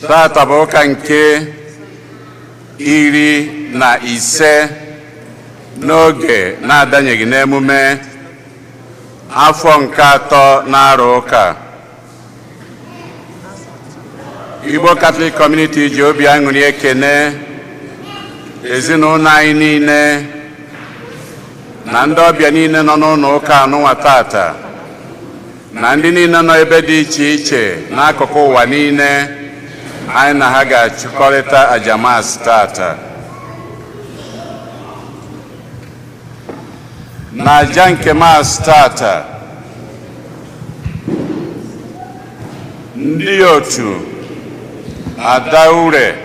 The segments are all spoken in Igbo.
Tata bụ ụka nke 15 n'oge na-adanyeghị n'emume afọ nke atọ na-arụ ụka. Igbo Catholic Community ji obi aṅụrị ekene ezinụlọ anyị niile na ndị ọbịa niile nọ n'ụlọ ụka anụnwa tata na ndị niile nọ ebe dị iche iche n'akụkụ ụwa niile anyị na ha ga-achịkọrịta aja Mass tata. Na aja nke Mass tata, ndị otu Adaure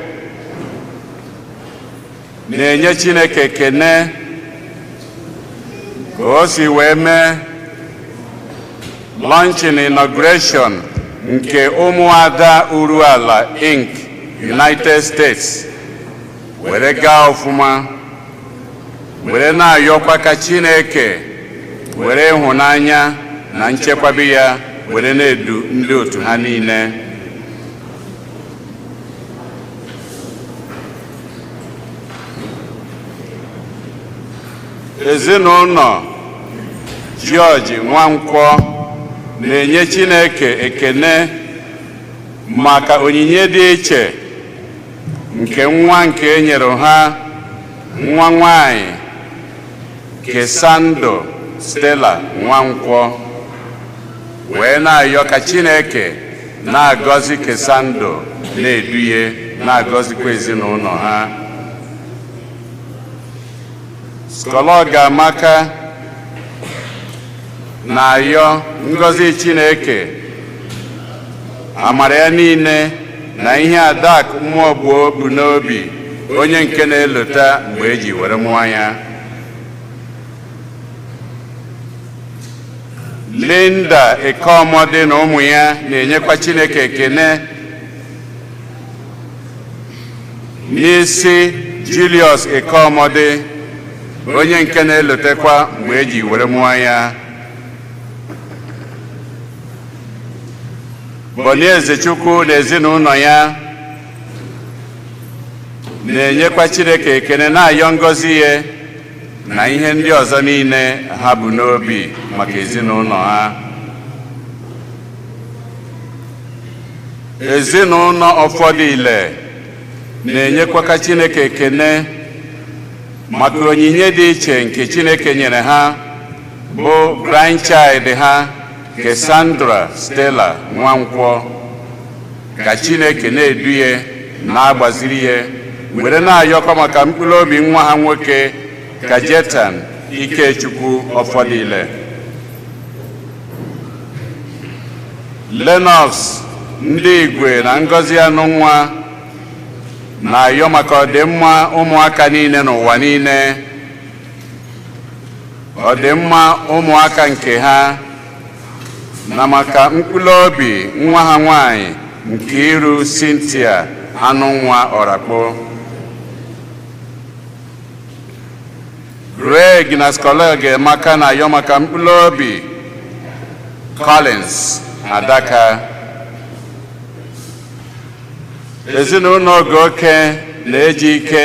na-enye Chineke ekene ka o si wee mee launching inauguration nke ụmụada Uruala Inc. United States were gaa ọfụma, were na-ayọkwa ka Chineke were ịhụnanya na nchekwabi ya were na-edu ndị otu ha niile. Ezinụlọ George Nwankwọ na-enye Chineke ekene maka onyinye dị iche nke nwa nke e nyere ha, nwa nwanyị Kesandụ Stella Nwankwọ, wee na-ayọ ka Chineke na-agọzi Kesandụ, na-eduye, na-agọzikwa ezinụlọ ha. Skọlọga Amaka na-ayọ ngọzi Chineke, amara ya niile na ihe Adakụ Mmụọgbuo bụ n'obi, onye nke na-elota mgbe eji were mụọ ya. Linda Ekeọmọdị na ụmụ ya na-enyekwa Chineke ekene n'isi Julius Ekeọmọdị, onye nke na-elotekwa mgbe eji were mụọ ya. Bonnie Ezechukwu na ezinụlọ ya na-enyekwa Chineke ekene, na-ayọ ngọzi ya na ihe ndị ọzọ niile ha bụ n'obi maka ezinụlọ ha. Ezinụlọ Ọfọdụile na-enyekwa ka Chineke ekene maka onyinye dị iche nke Chineke nyere ha, bụ grandchild ha, Cassandra Stella Nwankwọ, ka Chineke na-edu ya, na-agbaziri ya, were na-ayọkọ maka mkpụrụ obi nwa ha nwoke, Kajetan Ikechukwu Ọfọdụile. Lennox ndị Igwe na Ngọzi Anụnwa na-ayọ maka ọdịmma ụmụaka niile n'ụwa niile, ọdịmma ụmụaka nke ha, na maka mkpụrụ obi nwa ha nwanyị Nkiru Cynthia Anụnwa Ọrakpo. Greg na Skọlọg Emaka na-ayọ maka mkpụrụ obi Collins Adaka. Ezinụlọ Ogoke na-eji ike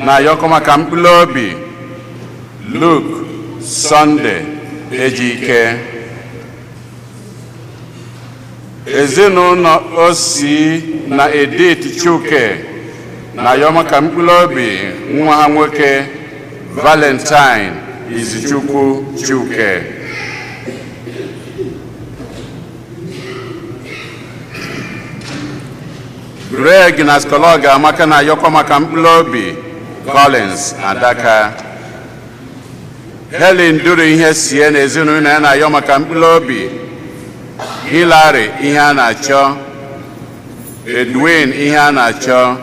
na-ayọkọ maka mkpụrụ obi Luke Sunday Ejike. Ezinụlọ Osi na Edith Chuke na-ayọ maka mkpụrụ obi nwa ha nwoke Valentine Izuchukwu Chuke. Greg na Skọlọg Amaka na-ayọkwa maka mkpụrụ obi Collins Adaka. Helen Duru ihe sie na ezinụlọ ya na-ayọ maka mkpụrụ obi Hillary ihe a na-achọ, Edwin ihe a na-achọ,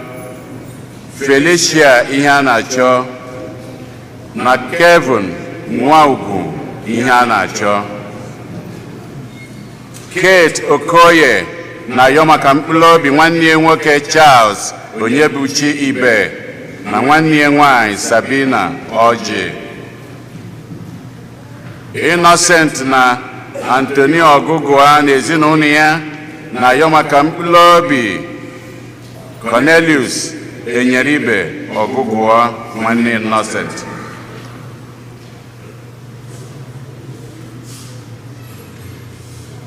Felicia ihe a na-achọ na Kevin Nwaugwu ihe a na-achọ. Kate Okoye na-ayọ maka mkpụrụ obi nwanne ya nwoke Charles Onyebuchi Ibe na nwanne ya nwanyị Sabina Ọjị. Innocent na Anthony Ọgụgụa na ezinụlọ ya na-ayọ maka mkpụrụ obi Cornelius Enyeribe Ọgụgụọ, nwanne Innocent.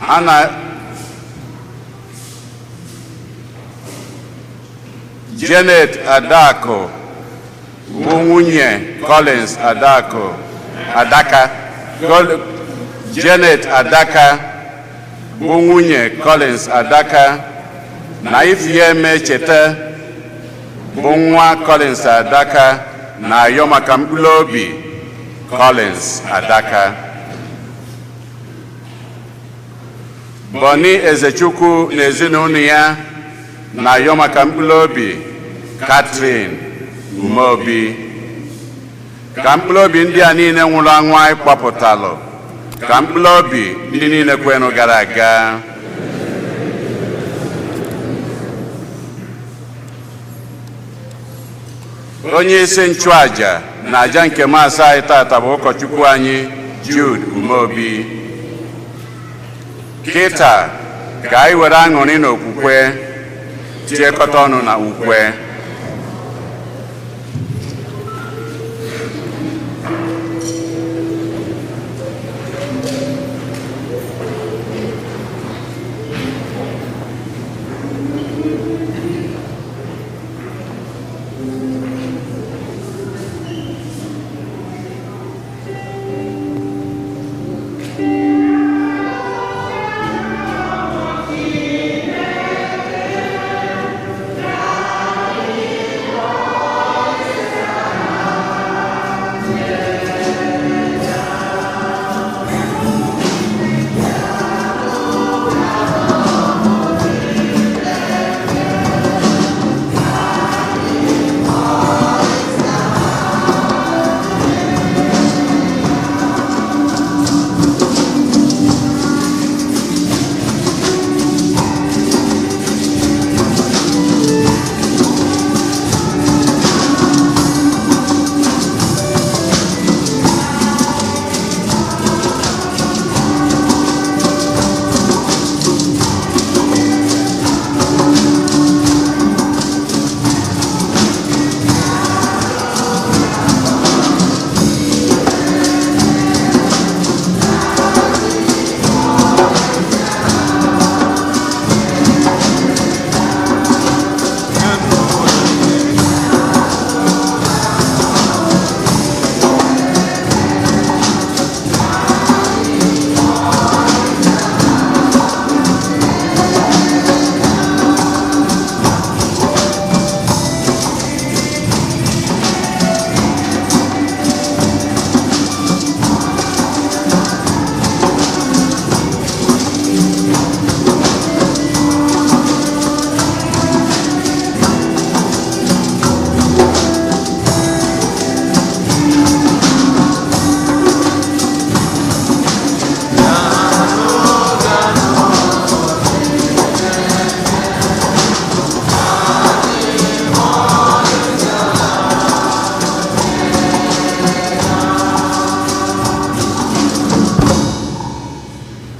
Ana Janet Adakụ bụ nwunye Collins Adakụ Adaka. Janet Adaka bụ nwunye Collins Adaka na Ifyeme Cheta bụ nwa Collins Adaka na-ayọ maka mkpụrụ obi Collins Adaka. Boni Ezechukwu na ezinụlọ ya na-ayọ maka mkpụrụ obi Catherine Umeobi. Ka mkpụrụ obi ndị a niile nwụrụ anwụ anyị kpọpụtalụ, ka mkpụrụ obi ndị niile kwenụ gara aga. Onye isi nchụaja na aja nke maasị anyị tata bụ ụkọchukwu anyị Jude Umeobi. Kịta ka anyị were aṅụrị na okwukwe tiekọta ọnụ na ukwe.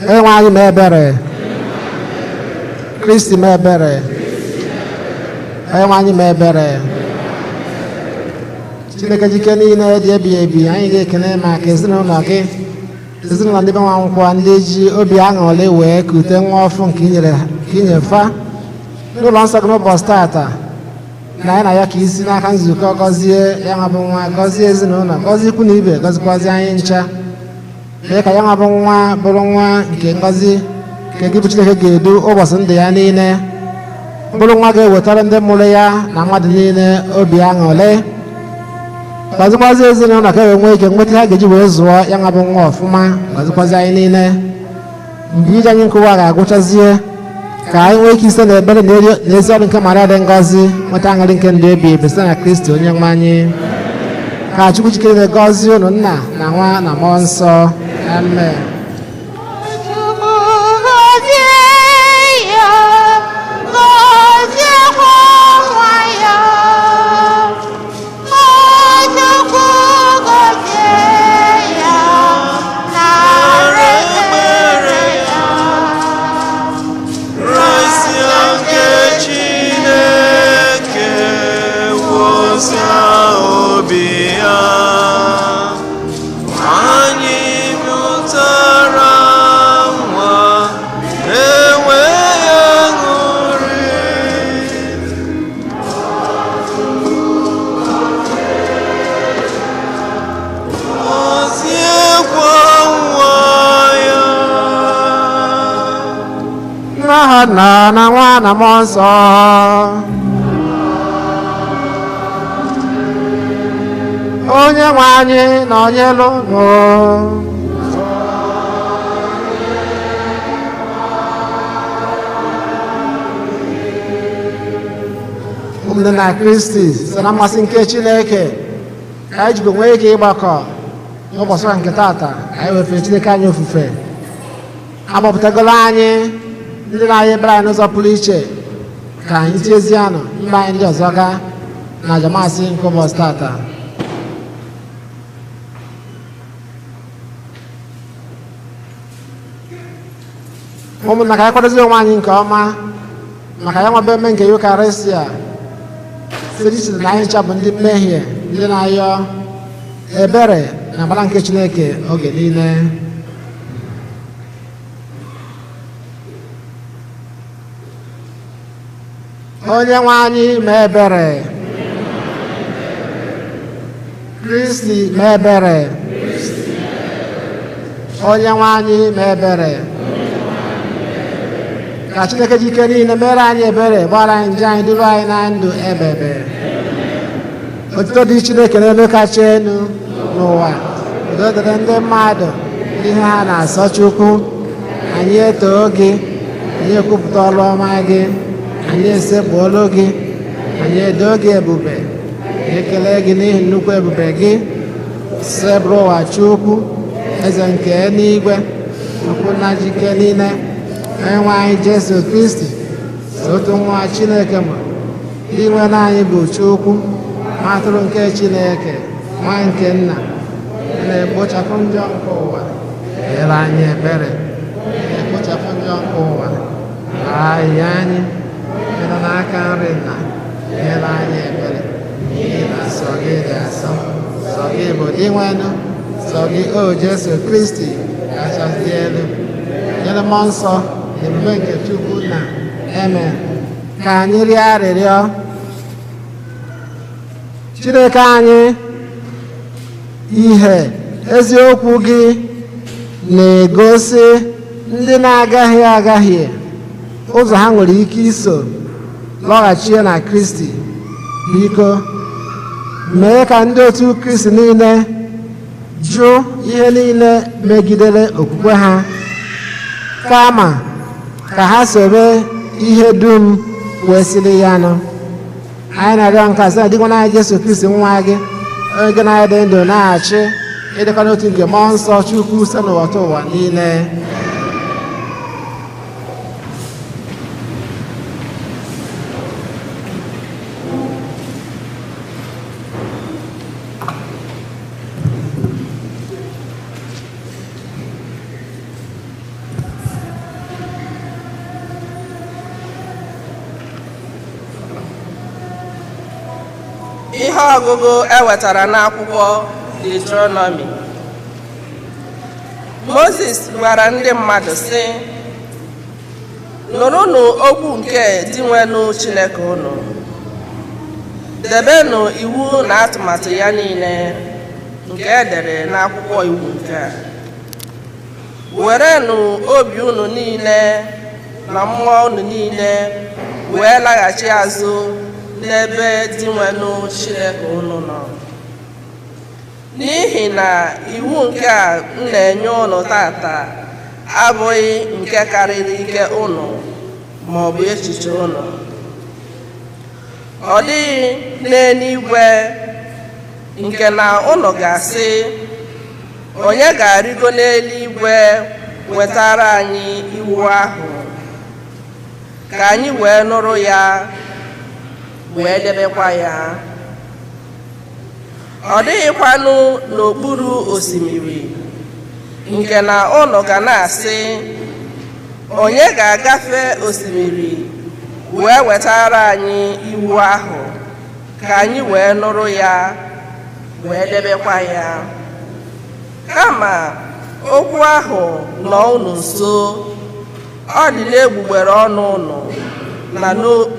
Onyenwe anyị, mee ebere. Kristi, mee ebere. Onyenwe anyị, mee ebere. Chineke jike niile dị ebighị ebi, anyị ga-ekene maka ezinụlọ gị, ezinụlọ ndị be Nwankwọ, ndị ji obi aṅụrị wee kute nwa ọfụ nke inyere ka inyefa n'ụlọ nsọ gị n'ụbọchị tata, na anyị na ya ka isi n'aka nzukọ gọzie ya nwa bụ nwa, gọzie ezinụlọ, gọzie ikwu na ibe, gọzikwazi anyị ncha. Mee ka ya nwa bụ nwa bụrụ nwa nke ngọzi nke gị bụ Chineke ga-edu ụbọchị ndụ ya niile, bụrụ nwa ga-ewetara ndị mụrụ ya na mmadụ niile obi aṅụrị. Gọzikwazi ezinụlọ ka e wee nwee ike nweta ha ga-eji wee zụọ ya nwa bụ nwa ọfụma. Gọzikwazi anyị niile mgbe ije anyị nkụwa ga-agwụchazie, ka anyị nwee ike ise na ebere na ezi ọrụ nke Maria dị ngọzi nweta aṅụrị nke ndụ ebi ebi site na Kristi onye nwe anyị. Ka Chukwu jikere gọzie unu, Nna na Nwa na Mmụọ Nsọ. Amen. Chukwu gọzie ya, gọziekwa nwa ya. O Chukwu, gọzie ya, nara ekpere ya. Kraịst nke Chineke. Nna na Nwa na Mmụọ Nsọ. Onye nwe anyị nọnyelu unu. Ụmụnne na Kristi, site na mmasị nke Chineke ka anyị jikwa nwee ike ịgbakọ n'ụbọchị ụka nke taata, anyị wefere Chineke anyị ofufe. Agbapụtagolo anyị ndị na-anyị ebere anyị n'ụzọ pụrụ iche ka anyị tiezianụ mba anyị ndị ọzọ gaa na ajamasị nke ụbọchị taata. Ụmụnna, ka anyị kwadozi onwe anyị nke ọma maka ya nwebe eme nke Yukarịsịa, site n'iche na anyị ncha bụ ndị mmehie, ndị na-ayọ ebere na amara nke Chineke oge niile. Onye nwe anyị mee ebere. Kristi mee ebere. Onye nwe anyị mee ebere. Ka Chineke ji ike niile mere anyị ebere, gbara anyị njọ anyị, duru anyị na ndụ ebebe. Otuto dị Chineke n'elu kacha elu n'ụwa, udo dịrị ndị mmadụ ndị ihe ha na-asọ Chukwu. Anyị etoo gị, anyị ekwupụta ọrụ ọma gị, anyị esekpuolu gị, anyị edo gị ebube, ekele gị n'ihi nnukwu ebube gị. Sebụrụ ụwa Chukwu, eze nke eluigwe, Chukwu na jike niile, onye nwe anyị Jesu Kristi, otu nwa Chineke mụrụ, dị nwe anyị bụ Chukwu, atụrụ nke Chineke, nwa nke nna, na-ekpochapụ njọ nke ụwa, mere anyị ebere, na-ekpochapụ njọ nke ụwa, anyị anyị nọ n'aka nri nna, mere anyị ebere, n'ihi na sọ gị dị asọ, sọ gị bụ Dinwenụ, sọ gị o Jesu Kristi kachasị elu, nyere mmụọ nsọ na ebube nke Chukwu na amen. Ka anyị rịọ arịrịọ. Chineke anyị, ihe eziokwu gị na-egosi ndị na-agaghị agahie ụzọ ha nwere ike iso lọghachie na Kristi. Biko mee ka ndị otu Kristi niile jụ ihe niile megidere okwukwe ha, kama ka ha sobe ihe dum kwesịrị ya nụ. Anyị na-arịọ nke a site na Dinwenụ anyị Jesu Kristi nwa gị, onye gị na ya dị ndụ na-achị, ịdịkọ n'otu nke mmụọ nsọ Chukwu, site n'ụwa ụwa niile. Ihe ọgụgụ e wetara n'akwụkwọ Deuteronomy. Moses gwara ndị mmadụ sị, nụrụnụ okwu nke Dinwenụ Chineke unu, debenụ iwu na atụmatụ ya niile nke e dere n'akwụkwọ iwu nke a. Werenụ obi unu niile na mmụọ unu niile wee laghachi azụ n'ebe Dinwenụ Chineke unu nọ, n'ihi na iwu nke a m na-enye unu tata abụghị nke karịrị ike unu ma ọ bụ echiche unu. Ọ dịghị n'eluigwe nke na unu ga-asị, onye ga-arịgo n'eluigwe wetara anyị iwu ahụ ka anyị wee nụrụ ya wee debekwa ya. Ọ dịghịkwanụ n'okpuru osimiri nke na unu ga na-asị, onye ga-agafe osimiri wee wetara anyị iwu ahụ ka anyị wee nụrụ ya wee debekwa ya. Kama okwu ahụ nọ unu nso, ọ dị n'egbugbere ọnụ unu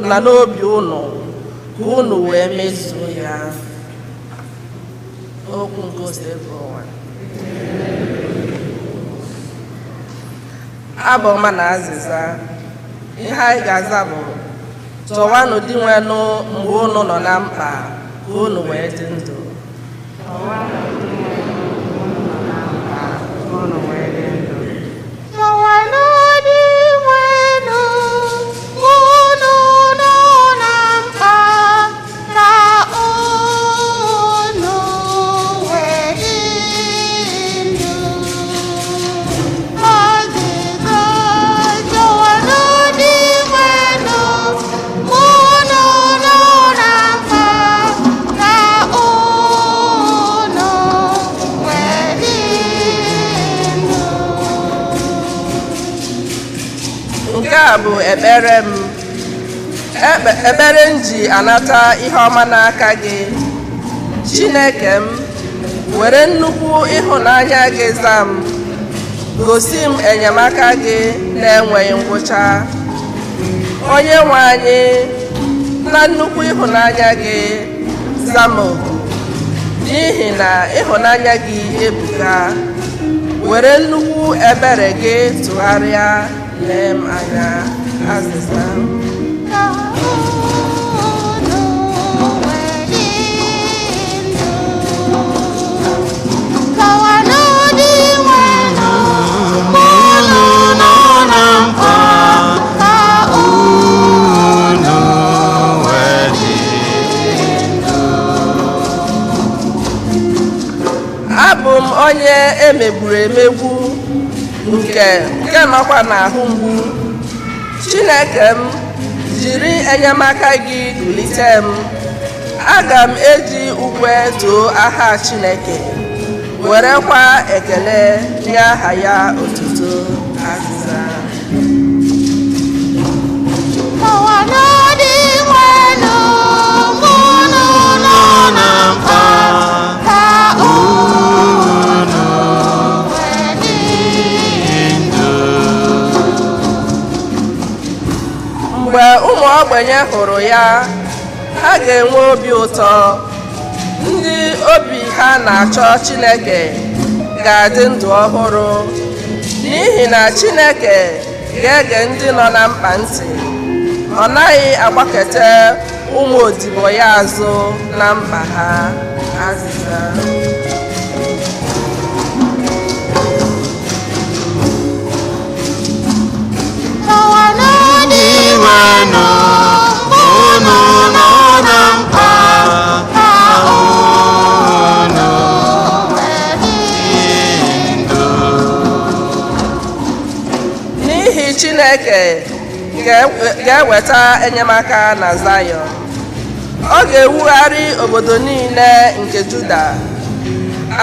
na n'obi unu, ka unu wee mezuo ya. Okwu nke Osebụrụwa. Abụ ọma na azịza. Ihe anyị ga-aza bụ: chọwanụ Dinwenụ mgbe unu nọ na mkpa, ka unu wee dị ndụ. Chọwanụ Dinwenụ unu nọ na mkpa, ka unu wee dị ndụ. Ọzịza: chọwanụ Dinwenụ unu nọ na mkpa, ka unu wee dị ndụ. Nke a bụ ekpere m, ekpere m ji anata ihe ọma n'aka gị, Chineke m. Were nnukwu ịhụnanya gị za m, gosi m enyemaka gị na-enweghị ngwụcha. Onye nwe anyị, na nnukwu ịhụnanya gị, za m oku, n'ihi na ịhụnanya gị ebuka. Were nnukwu ebere gị tụgharịa lee m anya. Azịza. Ka unu wee dị ndụ. Chọwanụ Dinwenụ unu nọ na mkpa, ka unu wee dị ndụ. Abụ m onye emegburu emegbu nke nọkwa n'ahụ mgbu. Chineke m, jiri enyemaka gị kulite m. Aga m eji ukwe too aha Chineke, werekwa ekele nye aha ya otuto. Azịza. Chọwanụ Dinwenụ unu nọ na mkpa, ka unu wee dị ndụ. Mgbe ụmụ ogbenye hụrụ ya, ha ga-enwe obi ụtọ. Ndị obi ha na-achọ Chineke ga-adị ndụ ọhụrụ, n'ihi na Chineke ga-ege ndị nọ na mkpa ntị. Ọ naghị agbakete ụmụ odibo ya azụ na mkpa ha. Azịza. Chọwanụ Dinwenụ unu nọ na mkpa, ka unu wee dị ndụ. N'ihi Chineke ga-eweta enyemaka na Zayọn, ọ ga-ewugharị obodo niile nke Juda.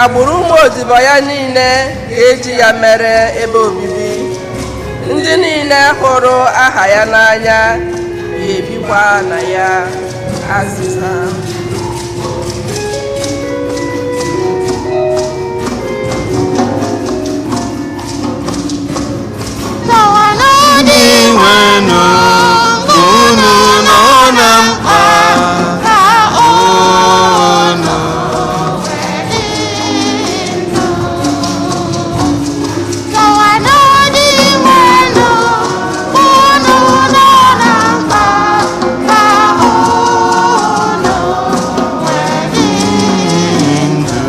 Agbụrụ ụmụ odibo ya niile ga-eji ya mere ebe obibi. Ndị niile hụrụ aha ya n'anya ga-ebikwa na ya. Azịza. Chọwanụ Dinwenụ unu nọ na mkpa, ka unu wee dị ndụ. Chọwanụ Dinwenụ unu nọ na mkpa, ka unu wee dị ndụ.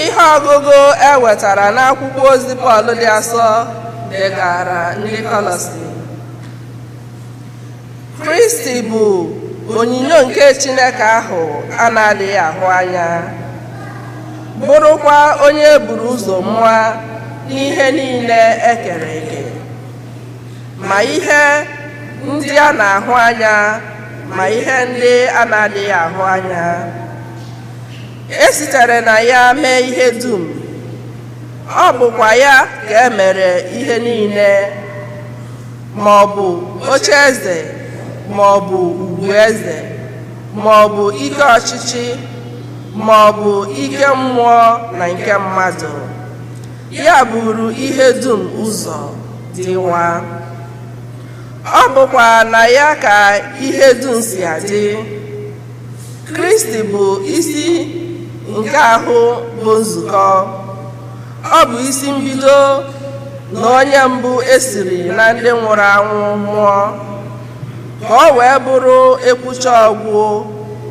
Ihe ọgụgụ e wetara n'akwụkwọ ozi Pọl dị asọ degara ndị Kọlọsi. Kristi bụ onyinyo nke Chineke ahụ a na-adịghị ahụ anya, bụrụkwa onye e buru ụzọ mụọ n'ihe niile e kere eke, ma ihe ndị a na-ahụ anya ma ihe ndị a na-adịghị ahụ anya. E sitere na ya mee ihe dum, ọ bụkwa ya ka e mere ihe niile, ma ọ bụ oche eze, ma ọ bụ ugwu eze, ma ọ bụ ike ọchịchị, ma ọ bụ ike mmụọ na nke mmadụ. Ya buru ihe dum ụzọ dịwa, ọ bụkwa na ya ka ihe dum si adị. Kristi bụ isi nke ahụ bụ nzukọ. Ọ bụ isi mbido na onye mbụ esiri na ndị nwụrụ anwụ mụọ, ka ọ wee bụrụ ekwucha ọgwụ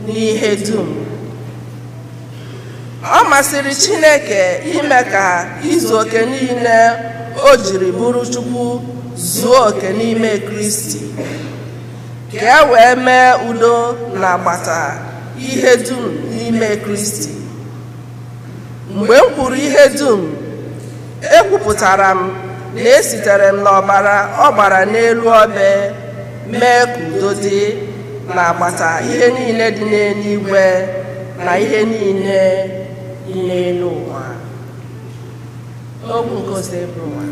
n'ihe dum. Ọ masịrị Chineke ime ka izu oke niile o jiri bụrụ Chukwu zuo oke n'ime Kristi, ka e wee mee udo n'agbata ihe dum n'ime Kristi. Mgbe m kwuru ihe dum, ekwupụtara m na esitere m n'ọbara ọ gbara n'elu obe mee ka udo dị n'agbata ihe niile dị n'eluigwe na ihe niile dị n'elu ụwa. Okwu nke Osebụrụwa.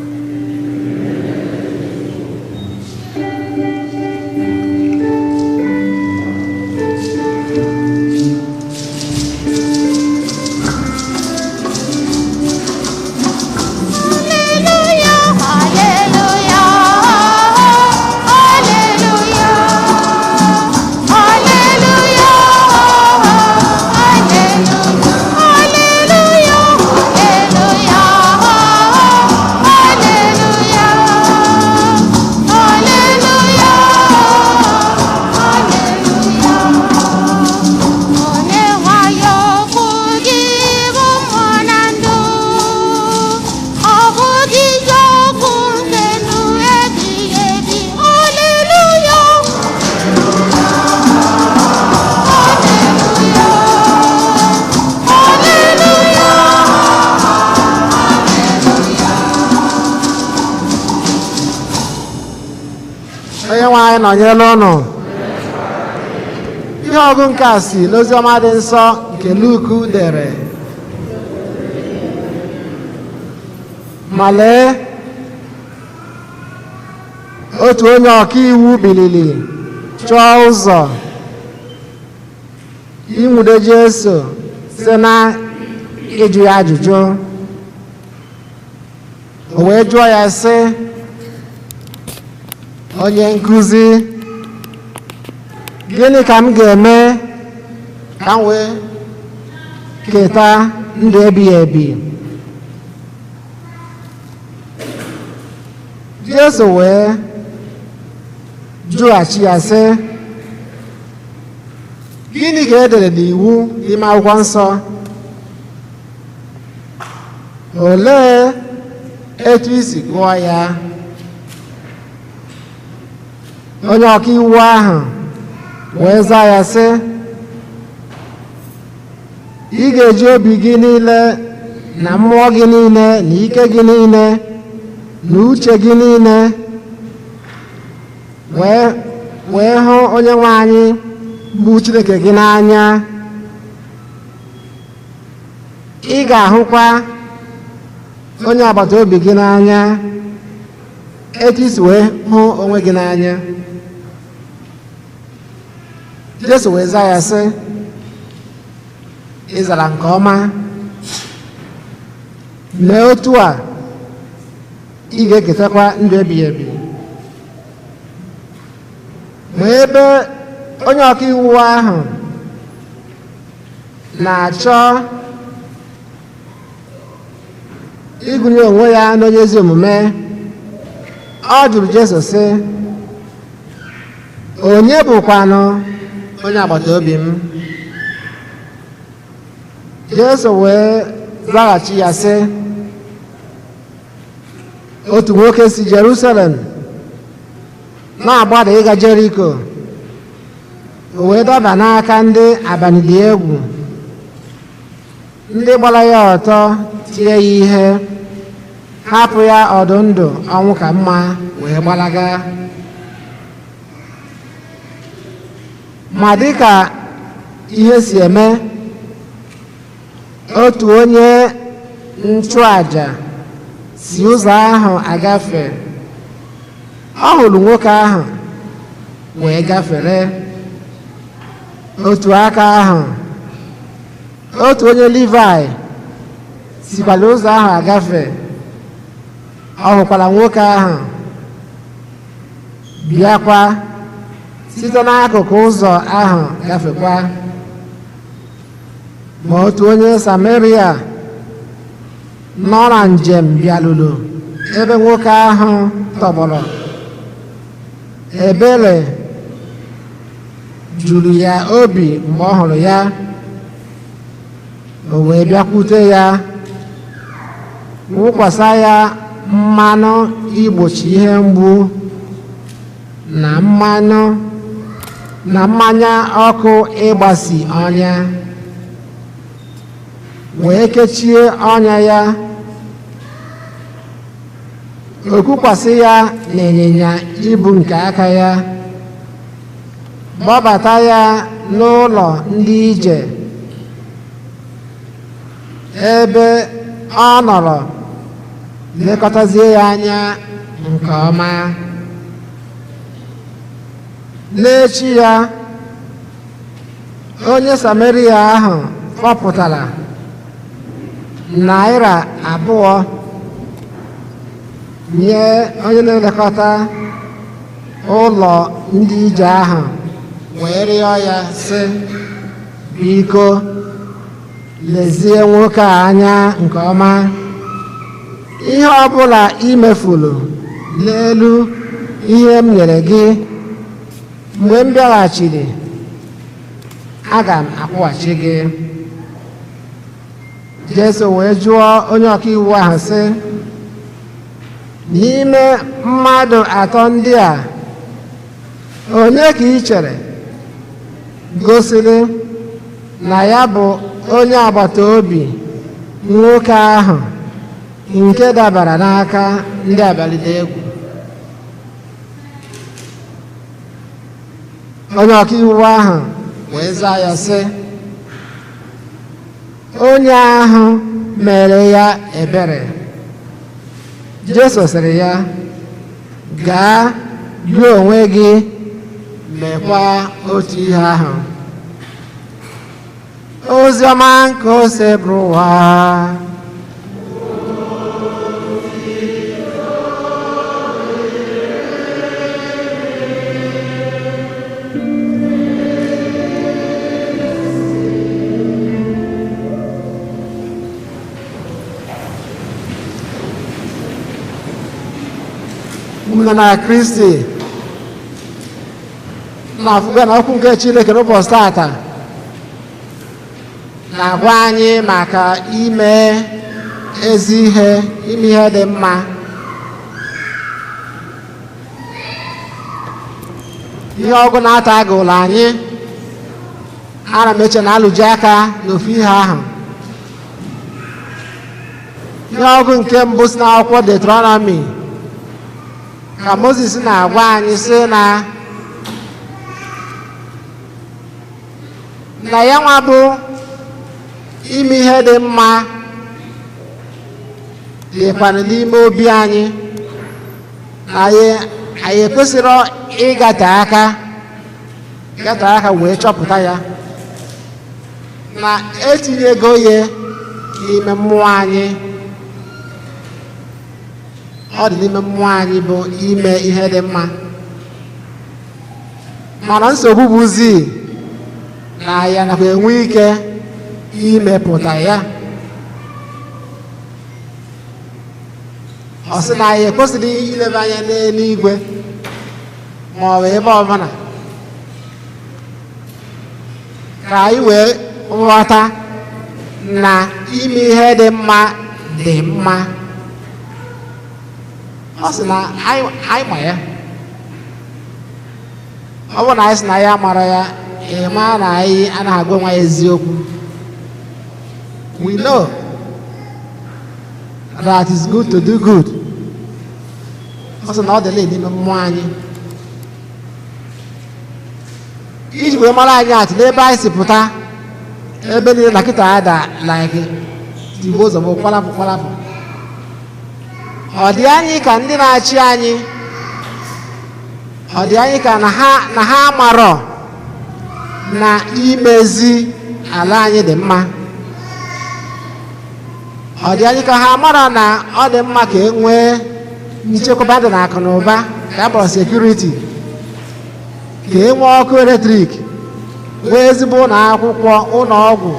Alleluia, alleluia, alleluia, alleluia, alleluia, alleluia, alleluia, alleluia, alleluia. Onye nwayọ okwu gị bụ mmụọ na ndụ, ọ bụghị okwu nke ndụ ebighị ebi. Alleluia, alleluia, alleluia. Onye nwe anyị nọnyere ụnụ. Ihe ọgụ nke a si n'oziọma dị nsọ nke Luk dere. Ma lee, otu onye ọka iwu biliri chọọ ụzọ inwude Jesu site na ịjụ ya ajụjụ. O wee jụọ ya sị, onye nkụzi, gịnị ka m ga-eme ka m wee keta ndụ ebighị ebi? Jesu wee jụghachi ya sị, gịnị ka e dere n'iwu n'ime akwụkwọ nsọ? Olee etu i si gụọ ya? Onye ọka iwu ahụ wee zaa ya sị, ị ga-eji obi gị niile na mmụọ gị niile na ike gị niile na uche gị niile wee hụ onye nwe anyị bụ Chineke gị n'anya. Ị ga-ahụkwa onye agbata obi gị n'anya etu i si wee hụ onwe gị n'anya. Jesu wee zaa ya sị, ị zara nke ọma. Mee otu a, ị ga-eketakwa ndụ ebighị ebi. Ma ebe onye ọka iwu ahụ na-achọ ịgụnye onwe ya n'onye ezi omume, ọ jụrụ Jesu sị, onye bụkwanụ onye agbata obi m? Jesu wee zaghachi ya sị, otu nwoke si Jerusalem na-agbada ịga Jeriko, o wee daba n'aka ndị abalị egwu, ndị gbara ya ọtọ tie ya ihe, hapụ ya ọdụ ndụ ọnwụ ka mma wee gbalaga. Ma dịka ihe si eme, otu onye nchụaja si ụzọ ahụ agafe. Ọ hụrụ nwoke ahụ wee gafere. Otu aka ahụ, otu onye Livai sikwara ụzọ ahụ agafe. Ọ hụkwara nwoke ahụ, bịakwa site n'akụkụ ụzọ ahụ gafekwa. Ma otu onye Samaria Nọ na njem bịaluru ebe nwoke ahụ tọgbọrọ, ebere juru ya obi mgbe ọ hụrụ ya. O wee bịakwute ya, wụkwasị ya mmanụ igbochi ihe mgbu na mmanụ na mmanya ọkụ ịgbasi ọnya, wee kechie ọnya ya. O kukwasị ya n'ịnyịnya ibu nke aka ya, kpọbata ya n'ụlọ ndị ije, ebe ọ nọrọ lekọtazie ya anya nke ọma. N'echi ya, onye Samaria ahụ fọpụtara naira 2 nye onye na-elekọta ụlọ ndị ije ahụ, wee rịọ ya sị, "Biko, lezie nwoke a anya nke ọma. Ihe ọbụla ị mefuru n'elu ihe m nyere gị, mgbe m bịaghachiri, aga m akwụghachi gị." Jesu wee jụọ onye ọkaiwu ahụ sị, "N'ime mmadụ atọ ndị a, onye ka ị chere gosiri na ya bụ onye agbata obi nwoke ahụ nke dabara n'aka ndị abalị egwu?" Onye ọkaiwu ahụ wee zaa ya sị, "Onye ahụ mere ya ebere." Jesu sịrị ya, "Gaa, gị onwe gị mekwa otu ihe ahụ." Ozi ọma nke Osebụrụwa. Ụmụnne na Kristi, na-afụga na okwu nke Chineke n'ụbọchị tata na-agwa anyị maka ime ezi ihe, ime ihe dị mma. Ihe ọgụ na-ata agụụlụ anyị, ana m eche na alụji aka n'ofu ihe ahụ. Ihe ọgụ nke mbụ si n'akwụkwọ Deuteronomy, ka Moses na-agwa anyị sị na ya nwa bụ ime ihe dị mma dịkwanụ n'ime obi anyị, na anyị ekwesịrị ịgate aka gate aka wee chọpụta ya, na etinyego ya n'ime mmụọ anyị. Ọ dị n'ime mmụọ anyị bụ ime ihe dị mma, mana nsogbu bụzi na ya nakwa enwe ike imepụta ya. Ọ sị na anyị ekwesịrị ilebe anya n'eluigwe ma ọ bụ ebe ọbụla ka anyị wee ghọta na ime ihe dị mma dị mma. Ọ sị na anyị ma ya. Ọ bụrụ na anyị sị na ya mara ya, ị maa na anyị anaghị agwa nwa ya eziokwu. We know that it's good to do good. Ọ sị na ọ dịla n'ime mmụọ anyị. Iji wee mara anyị atụ n'ebe anyị si pụta, ebe niile na kịta ada like tigbo ụzọ bụ kwalapụ kwalapụ. Ọ dị anyị ka ndị na-achị anyị, ọ dị anyị ka na ha marọ na imezi ala anyị dị mma. Ọ dị anyị ka ha mara na ọ dị mma ka e nwee nchekwaba dị na akụ na ụba, ka a kpọrọ security, ka e nwee ọkụ eletrik, nwee ezigbo ụlọ akwụkwọ, ụlọ ọgwụ,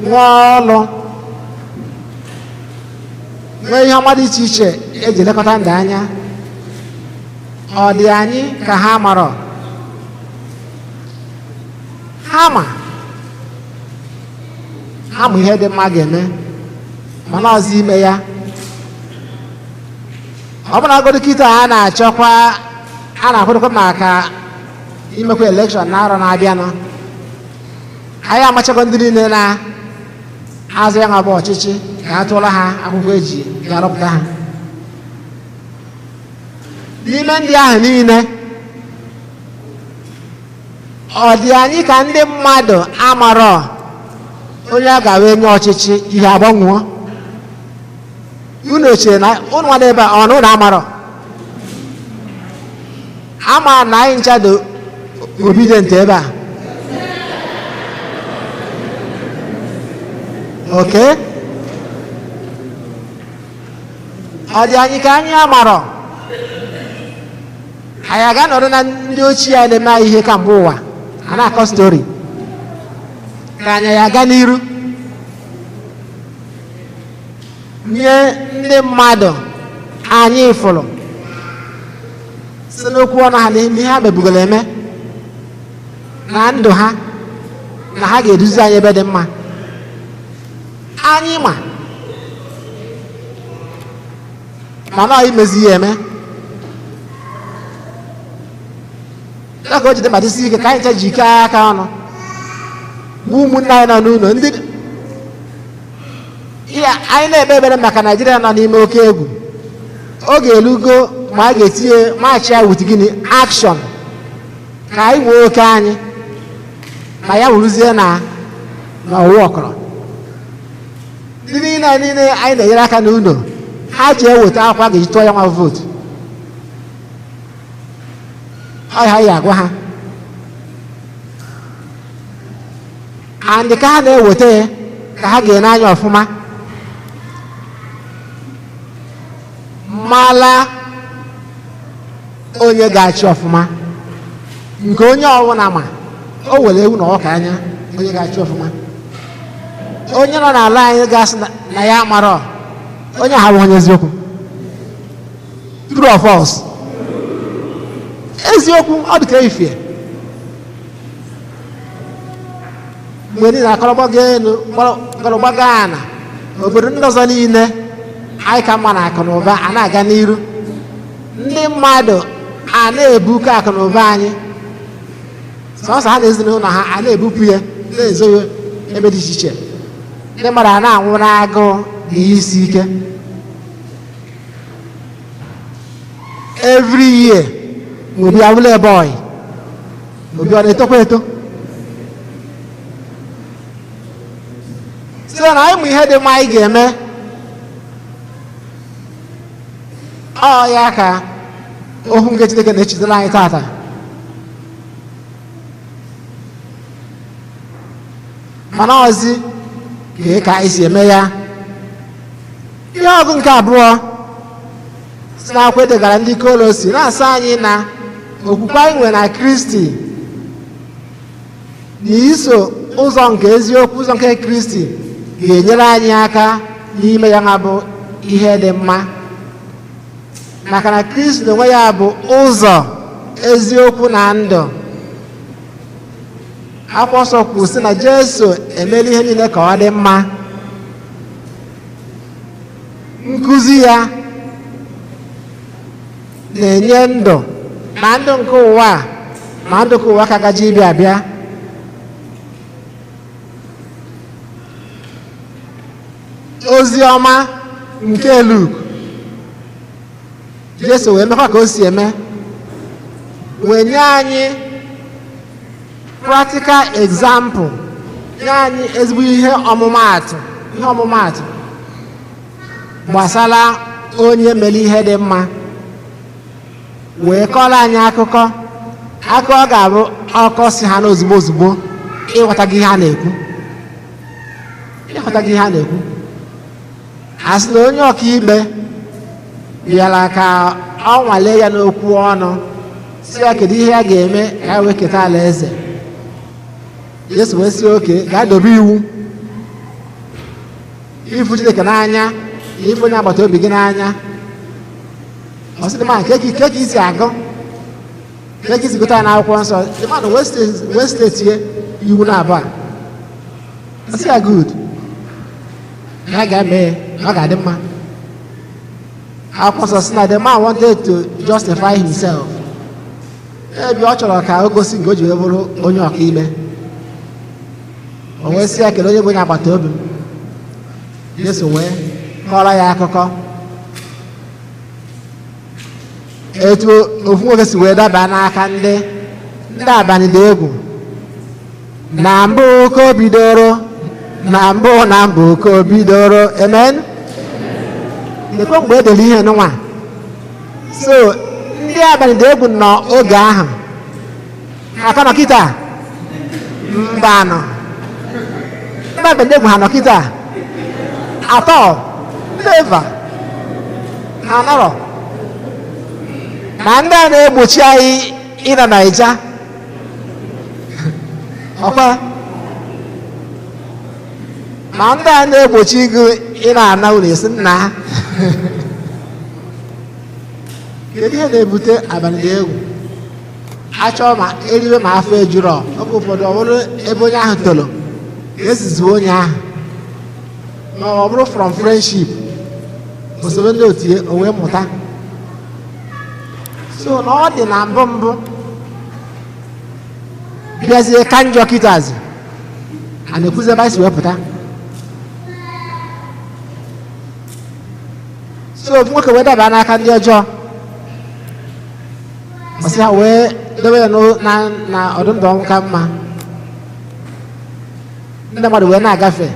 nwee ọlụ. Nwee ihe ọma dị iche iche eji elekọta ndụ anya. Ọ dị anyị ka ha marọ? Ha ma, ha ma ihe dị mma ga-eme, mana ọzọ ime ya. Ọ bụrụ agọdụ kịta, a na-achọkwa, a na-akwadokwa maka imekwa election n'arọ na-abịanụ. Anyị amachago ndị niile na-azụ ya bụ ọchịchị, ka a tụọla ha akwụkwọ eji ga-arọpụta ha. N'ime ndị ahụ niile, ọ dị anyị ka ndị mmadụ amarọ onye a ga-wee nye ọchịchị, ihe agbanwuo? Unu chere na unu nwa ebe a ọ na unu amarọ ama na anyị ncha dị obedient ebe a? Oke ọ dị anyị ka anyị amarọ? Anyị aga nọrọ na ndị ochie a na-eme anyị ihe kamgbe ụwa, a na-akọ story, ka anyị ya aga n'iru nye ndị mmadụ anyị fụrụ si n'okwu ọnụ ha na ihe ha mebugoro eme na ndụ ha, na ha ga-eduzi anyị ebe dị mma. Anyị ma, mana ọ imezi ya eme ya ka o jide ma dịsi ike ka anyị ncha ji ike aka ọnụ gwa ụmụnne anyị nọ n'ụlọ ndị ihe. Anyị na-ekpe ekpere maka Naijiria nọ n'ime oke egwu. Oge elugo ma a ga-etinye maachị ya with gịnị? Action, ka anyị nwee oke anyị ma ya wuruzie na n'ọwụ ọkọrọ. Ndị niile niile anyị na-enyere aka n'ụlọ, ha ji eweta akwụkwọ a ga-eji tụọ ya nwa vootu. Ọ ha ya agwa ha and ka ha na-eweta ya, ka ha ga-ene anya ọfụma mala onye ga-achị ọfụma, nke onye ọbụla ma o were ewu na ọka anya onye ga-achị ọfụma. Onye nọ n'ala anyị ga-asị na ya marọ onye ha bụ onye eziokwu. True or false? Eziokwu. Ọ dị ka ifie mgbe niile akọrọgbago elu, akọrọgbago ana. Obodo ndị ọzọ niile anyị ka mma na akụ na ụba a na-aga n'iru, ndị mmadụ a na-ebukọ akụ na ụba anyị sọsọ ha na ezinụlọ ha, a na-ebupụ ya, na-ezo ya ebe dị iche iche. Ndị mmadụ a na-anwụ n'agụụ na ihe isi ike. Every year Obi awụla boy, Obi ọ na-etokwa eto. Site na anyị mụ ihe dị mma anyị ga-eme, ọ ya ka ohu nke Chineke na-echetara anyị tata. Mana ọzi ka anyị si eme ya. Ihe ọgụ nke abụọ si n'akwụkwọ edegara ndị Kolosi na-asa anyị na okwukwe anyị nwere na Kristi na iso ụzọ nke eziokwu, ụzọ nke Kristi, ga-enyere anyị aka n'ime ya bụ ihe dị mma, maka na Kristi n'onwe ya bụ ụzọ, eziokwu na ndụ. Akwụkwọ nsọ kwuru sị na Jesu emela ihe niile ka ọ dị mma. Nkụzi ya na-enye ndụ, ma ndụ nke ụwa a, ma ndụ nke ụwa ka gaji ịbịa abịa. Ozi ọma nke Luk, Jesu wee mekwa ka o si eme, wee nye anyị practical example, nye anyị ezigbo ihe ọmụmaatụ gbasara onye mere ihe dị mma, wee kọrọ anyị akụkọ. Akụkọ ga-abụ ọkọ si ha n'ozugbo ozugbo ịghọta gị ihe a na-ekwu, ịghọta gị ihe a na-ekwu. A sị na onye ọkaikpe bịara ka ọ nwalee ya n'okwu ọnụ, si ya kedu ihe ya ga-eme ka ya wee keta alaeze. Yesu wee sị, oke gaa dobe iwu, ịfụ Chineke n'anya. Ịfụ onye agbata obi gị n'anya. Ọ sị, ma nke ka isi agụ, nke ka isi gụta ya n'akwụkwọ nsọ? The man wee state iwu na abụọ a. Ọ sị ya, "Good," ya ga-eme ya na ọ ga-adị mma. Akwụkwọ nsọ sị na the man wanted to justify himself, ebe ọ chọrọ ka o gosi nke o ji wee bụrụ onye ọkaikpe. O wee sị ya, "Kelee onye bụ onye agbata obi m?" Jesu wee kọrọ ya akụkọ etu ofu nwoke si wee daba n'aka ndị abalị dị egwu. Na mbụ ka o bidoro, na mbụ ka o bidoro. Amen. Lekwe mgbe e dere ihe nụnwa. So ndị abalị dị egwu nọ oge ahụ aka nọ kịta? Mba, nọ ndị abalị dị egwu ha nọ kịta atọ? Never. Ha nọrọ na ndị a na-egbochi anyị ịnọ Naija. Ọkwa ma ndị a na-egbochi gị ị na-ana ụlọ esi nna. Kedu ihe na-ebute abalị dị egwu? Achọọ ma eriwe ma afọ ejuru. Oge ụfọdụ, ọ bụrụ ebe onye ahụ toro ka esizuo onye ahụ, ma ọ bụrụ from friendship, osoro ndị otu ya, o wee mụta. So na ọ dị na mbụ mbụ, bịazie ka njọ kịtazi a na-ekwuzi ebe anyị si wee pụta. So ofu nwoke wee daba n'aka ndị ọjọọ. Ọ sị ha wee dobe ya na ọdụ ndụ ọnwụ ka mma. Ndị mmadụ wee na-agafe.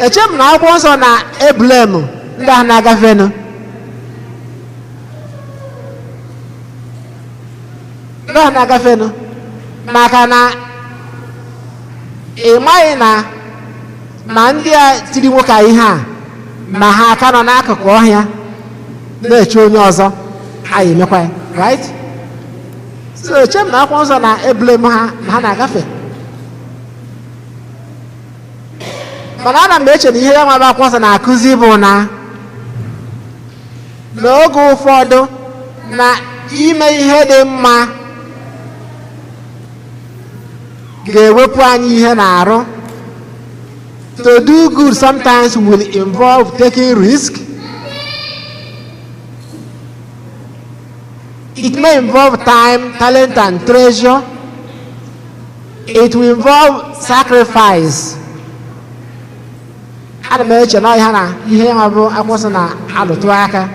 Eche m na akwụkwọ nsọ na eblem ndị ahụ na-agafenụ. Ndị ahụ na-agafenụ, maka na ị maghị na ma ndị a tiri nwoke a ihe a, ma ha aka nọ n'akụkụ ọhịa na-eche onye ọzọ anyị emekwa ya, right? So eche m na akwụkwọ nsọ na eblem ha na ha na-agafe. Mana ana m eche na ihe ya nwa bụ akwụkwọ nsọ na-akụzi bụ na n'oge ụfọdụ na ime ihe dị mma ga-ewepụ anyị ihe na-arụ. To do good sometimes will involve taking risk. It may involve time, talent and treasure. It will involve sacrifice. Ana m eche na ihe na ihe ya bụ akwụkwọ nsọ na-alụtụ aka.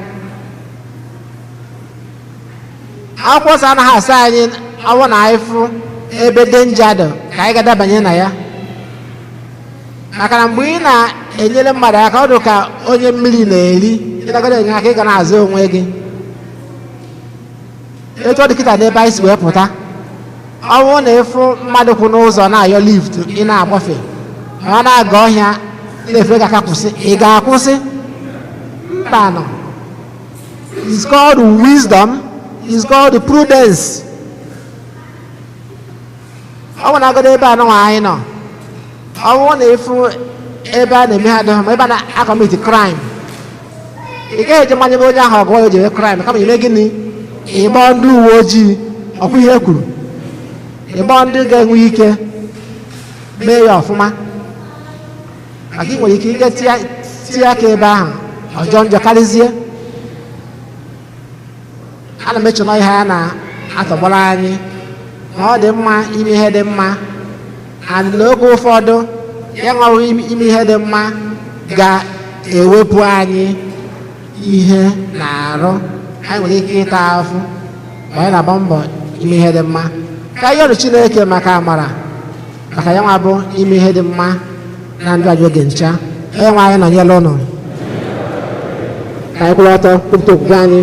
Akwụkwọ nsọ anaghị asị anyị ọwụ na anyị fụ ebe danger dị ka anyị ga-adabanye na ya, maka na mgbe ị na-enyere mmadụ aka, ọ dị ka onye mmiri na-eri. Ị nagoro enye aka, ị ga na-azụ onwe gị. Etu ọ dị kịta n'ebe anyị si wee pụta, ọ bụrụ na ịfụ mmadụ kwụ n'ụzọ na-ayọ lift, ị na-agbafe, ọ na-aga ọhịa na-efe gị aka kwụsị, ị ga-akwụsị? Mba nọ. It's called wisdom. It's called prudence. Ọ bụ na-agado ebe a nọnwa anyị nọ, ọ bụrụ na ịfụ ebe a na-eme ha adịghị mma, ebe a na-acommit crime, ị gaghị eje manyebe onye ahụ ọgụ o jere crime. Kama ime gịnị? Ịgbọ ndị uwe ojii ọkwa ihe e kwuru, ịgbọ ndị ga-enwe ike mee ya ọfụma, maka ị nwere ike ike tinye aka ebe ahụ ọjọọ njọ karịzie. Ana m eche na ihe a na-atọgbọrọ anyị na ọ dị mma ime ihe dị mma, and n'oge ụfọdụ ya nwawo ime ihe dị mma ga-ewepụ anyị ihe na-arụ. Anyị nwere ike ịta afụ ma anyị na-agba mbọ ime ihe dị mma. Ka anyị yọrọ Chineke maka amara maka ya nwa bụ ime ihe dị mma na ndụ anyị oge ncha. Onye nwe anyị nọnyere ụnụ. Ka anyị kwụrụ ọtọ kwupụta okwukwe anyị.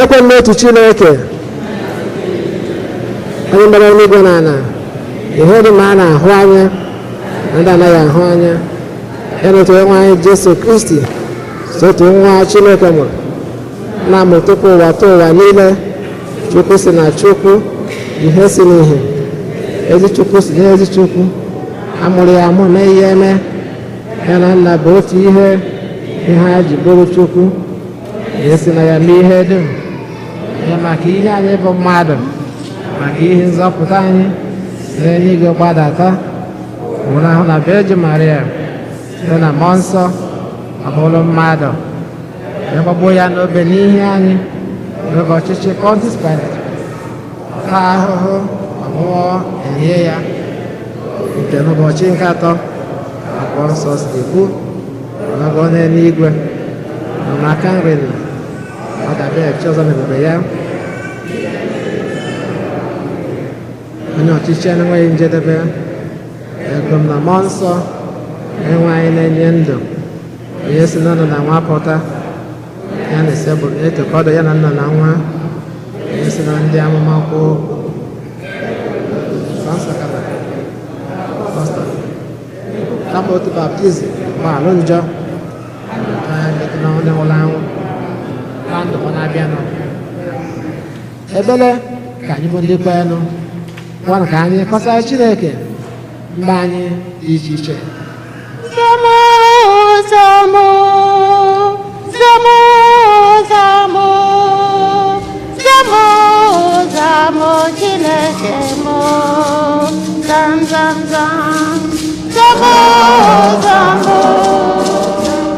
Ekwe m n'otu Chineke, onye mere eluigwe na ala, ihe dị ma a na-ahụ anya na ndị anaghị ahụ anya, ya na otu onye nwe anyị Jesu Kristi, so otu nwa Chineke mụrụ na mụ tupu ụwa tụ ụwa niile, Chukwu si na Chukwu, ihe si n'ihe, ezi Chukwu si n'ezi Chukwu, Amụrụ ya amụ, mee ihe eme. Ya na nna bụ otu ihe. Ihe ha ji bụrụ Chukwu esi na ya mee ihe dum ya, maka ihe anyị bụ mmadụ, maka ihe nzọpụta anyị, si n'eluigwe gbadata, nwụrụ ahụ na Virgin Maria, site na mmụọ nsọ ọ bụrụ mmadụ, egbagbuo ya n'obe n'ihe anyị n'oge ọchịchị Pontius Pilate, taa ahụhụ, ọmụọ, enye ya nke n'ụbọchị nke atọ, akwụkwọ nsọ si kwu, ọnọgọ n'eluigwe, nọ n'aka nri nna. Ọ ga-abịaghachi ọzọ n'ebube ya, onye ọchịchị enweghị njedebe. Ego m na mmụọ nsọ enwe anyị na-enye ndụ, onye si n'ọnụ na nwa pụta, ya na esekpụrụ na-etokọdụ ya na nna na nwa, onye si na ndị amụma kwuo okwu. Nsọ Katọlik, Apostolic, kama otu baptizim mgbaghara njọ, na onye nwụrụ anwụ na ndụ ọ na-abịanụ. Ebele ka anyị bụ ndị kwenụ gwanụ ka anyị kọsara Chineke mba anyị dị iche iche. Zamo, zamo, zamo, zamo, zamo, zamo, Chineke mo, zam, zam, zam, zamo, zamo,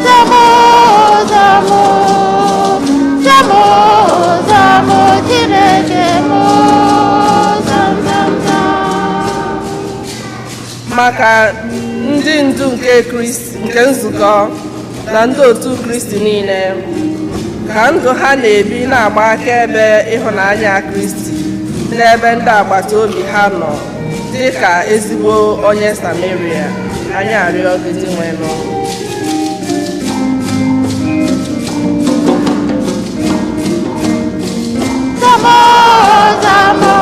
zamo, zamo, zamo, zamo, Chineke mo, zam, zam, zam. Maka ndị ndu nke Kristi, nke nzukọ na ndị otu Kristi niile, ka ndụ ha na-ebi na-agba akaebe ịhụnanya Kristi n'ebe ndị agbata obi ha nọ, dị ka ezigbo onye Samaria. Anyị arịọ gị, Dinwenụ. Zamo, zamo,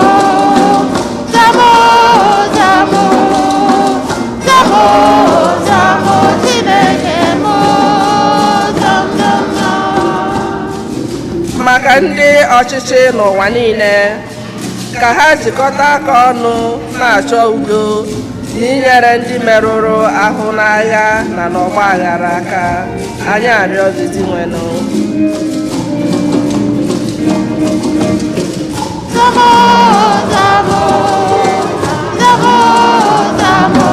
zamo, zamo, zamo, zamo, Chineke mo, zam, zam, zam. Maka ndị ọchịchị n'ụwa niile, ka ha jikọta aka ọnụ na-achọ udo na inyere ndị merụrụ ahụ n'agha na n'ọgba aghara aka. Anyị arịọ gị, Dinwenụ. Zamo, zamo, zamo, zamo,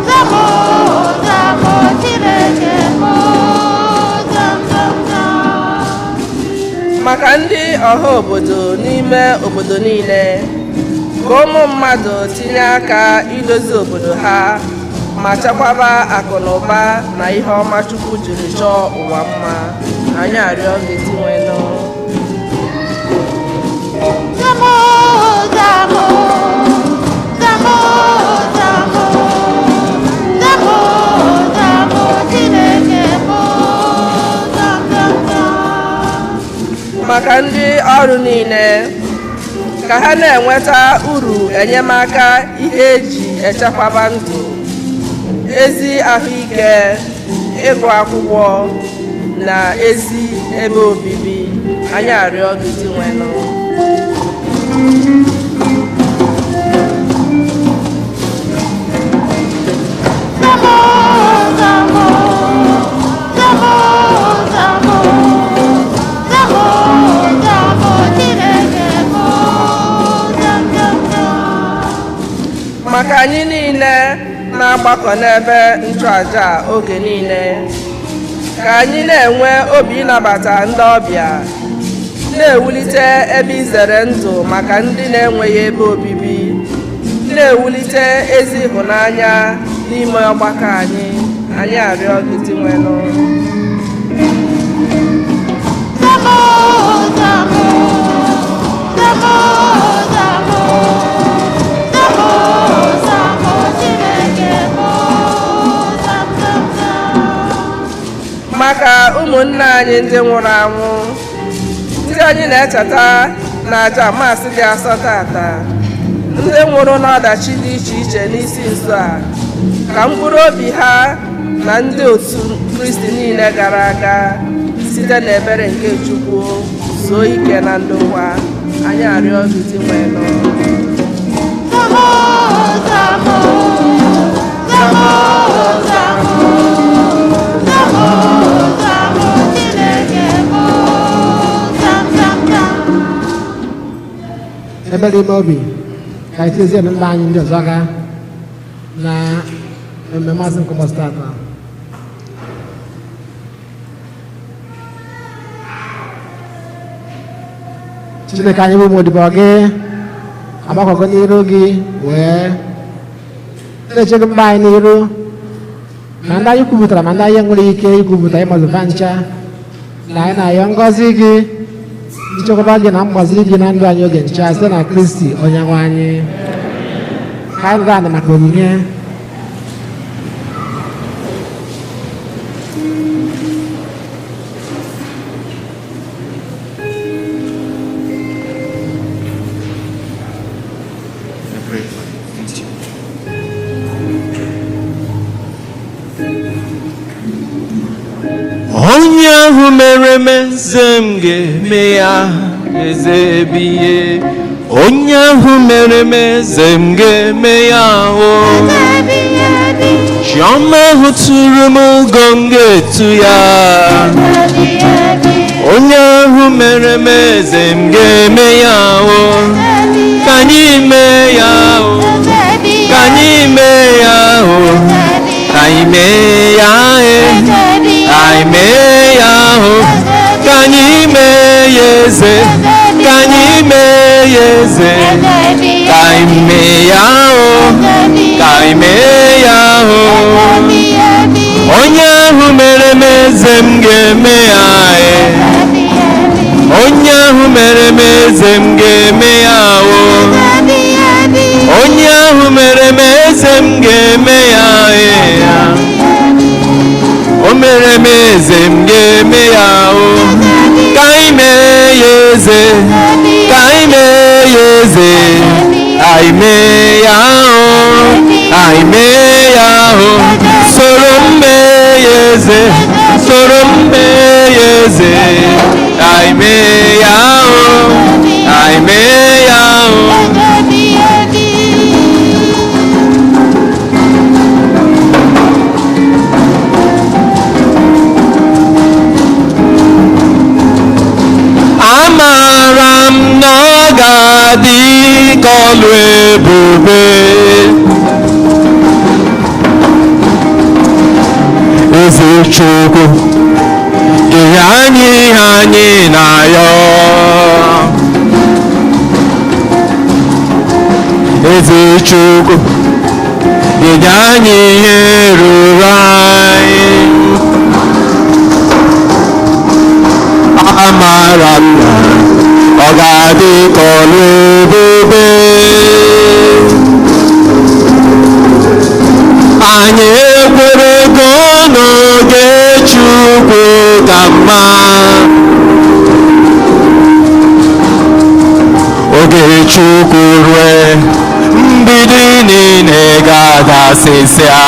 zamo, zamo, Chineke mo, zam, zam, zam. Maka ndị ọha obodo n'ime obodo niile, ka ụmụ mmadụ tinye aka idozi obodo ha ma chekwaba akụ na ụba na ihe ọma Chukwu jiri chọọ ụwa mma. Anyị arịọ gị, Dinwenụ. Zamo, zamo, zamo, zamo, zamo, zamo, Chineke mo, zam, zam, zam. Maka ndị ọrụ niile, ka ha na-enweta uru enyemaka ihe eji echekwaba ndụ, ezi ahụike, ịgụ akwụkwọ na ezi ebe obibi. Anyị arịọ gị, Dinwenụ. Zamo, zamo, zamo, zamo, zamo, zamo, Chineke mo, zam, zam, zam. Maka anyị niile na-agbakọ n'ebe nchụaja a oge niile, ka anyị na-enwe obi ịnabata ndị ọbịa, na-ewulite ebe izere ndụ maka ndị na-enweghị ebe obibi, na-ewulite ezi ịhụnanya n'ime ọgbakọ anyị. Anyị arịọ gị, Dinwenụ. Zamo, zamo, zamo, zamo, zamo, zamo, Chineke mo, zam, zam, zam. Maka ụmụnne anyị ndị nwụrụ anwụ, ndị anyị na-echeta na aja masị dị asọ tata, ndị nwụrụ n'ọdachi dị iche iche n'isi nso a, ka mkpụrụ obi ha na ndị otu Kristi niile gara aga, site n'ebere nke Chukwu, zuo ike na ndokwa. Anyị arịọ gị, Dinwenụ. Zamo, zamo. Ebere ime obi ka anyị tinyezie mkpa anyị ndị ọzọ ga na mmemme Mass nke ụbọchị tata. Chineke anyị bụ ụmụ odibo gị agbakọgo n'iru gị wee na-eche gị mkpa anyị n'iru, ma ndị anyị kwupụtara ma ndị anyị nwere ike ikwupụta ịgbazụfa ncha, na anyị na-ayọ ngọzi gị, nchekwaba gị na mgbaziri gị na ndụ anyị oge ncha, site na Kristi onye nwe anyị. Ka anyị nọdụ anị maka onyinye. I pray for you. Onye ahụ mere m eze, m ga-eme ya eze ebighị. Onye ahụ mere m eze, m ga-eme ya o. Chiọma ahụ tụrụ m ugo, m ga-etu ya. Onye ahụ mere m eze, m ga-eme ya o. Ka anyị mee ya o, ka anyị mee ya o, ka anyị mee ya e, ka anyị mee ya o, ka anyị mee ya eze, ka anyị mee ya eze, ka anyị mee ya o, ka anyị mee ya o. Onye ahụ mere m eze, m ga-eme ya e. Onye ahụ mere m eze, m ga-eme ya o. Onye ahụ mere m eze, m ga-eme ya e. O mere m eze, m ga-eme ya o. Ka anyị mee ya eze, ka anyị mee ya eze, anyị mee ya o, anyị mee ya o. Soro m mee ya eze, soro m mee ya eze, anyị mee ya o, anyị mee ya o. Amara m na ọ ga-adị ka ọlụ ebube. Eze Chukwu nye anyị ihe anyị na-ayọ. Eze Chukwu nye anyị ihe ruru anyị. Amara m na ọ ga-adị ka ọlụ ebube. Anyị ekwerego n'oge Chukwu ka mma. Oge Chukwu rue, mgbidi niile ga-adasịsịa.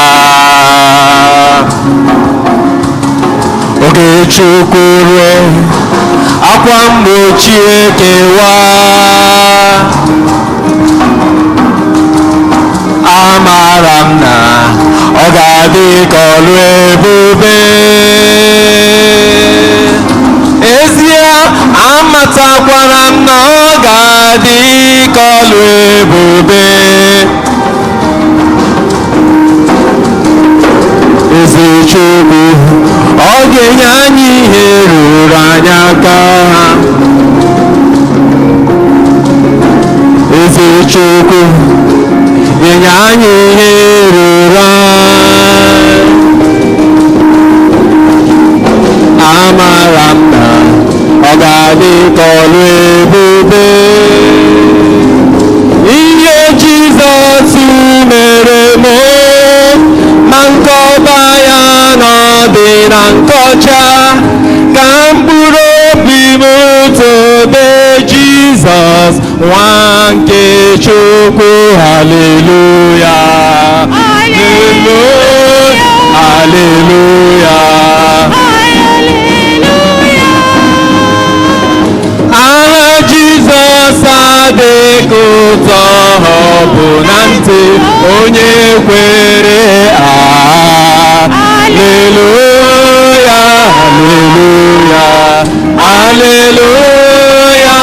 Oge Chukwu rue, akwa mgbochi ekewa. Amara m na ọ ga-adị ka ọlụ ebube. Ezie, amatakwara m na ọ ga-adị ka ọlụ ebube. Eze Chukwu ọ ga-enye anyị ihe ruru anyị aka. Eze Chukwu enye anyị ihe ruru anyị. Amara m na ọ ga-adị ka ọlụ ebube. Ihe Jizọs mere m, ma nkọba ya n'ọdị na nkọcha, ka mkpụrụ obi m tobe Jizọs nwa nke Chukwu. Haleluya, haleluya, haleluya. Aha Jizọs adịghị ụtọ ọ bụ na ntị onye kwere. Haleluya, haleluya, haleluya.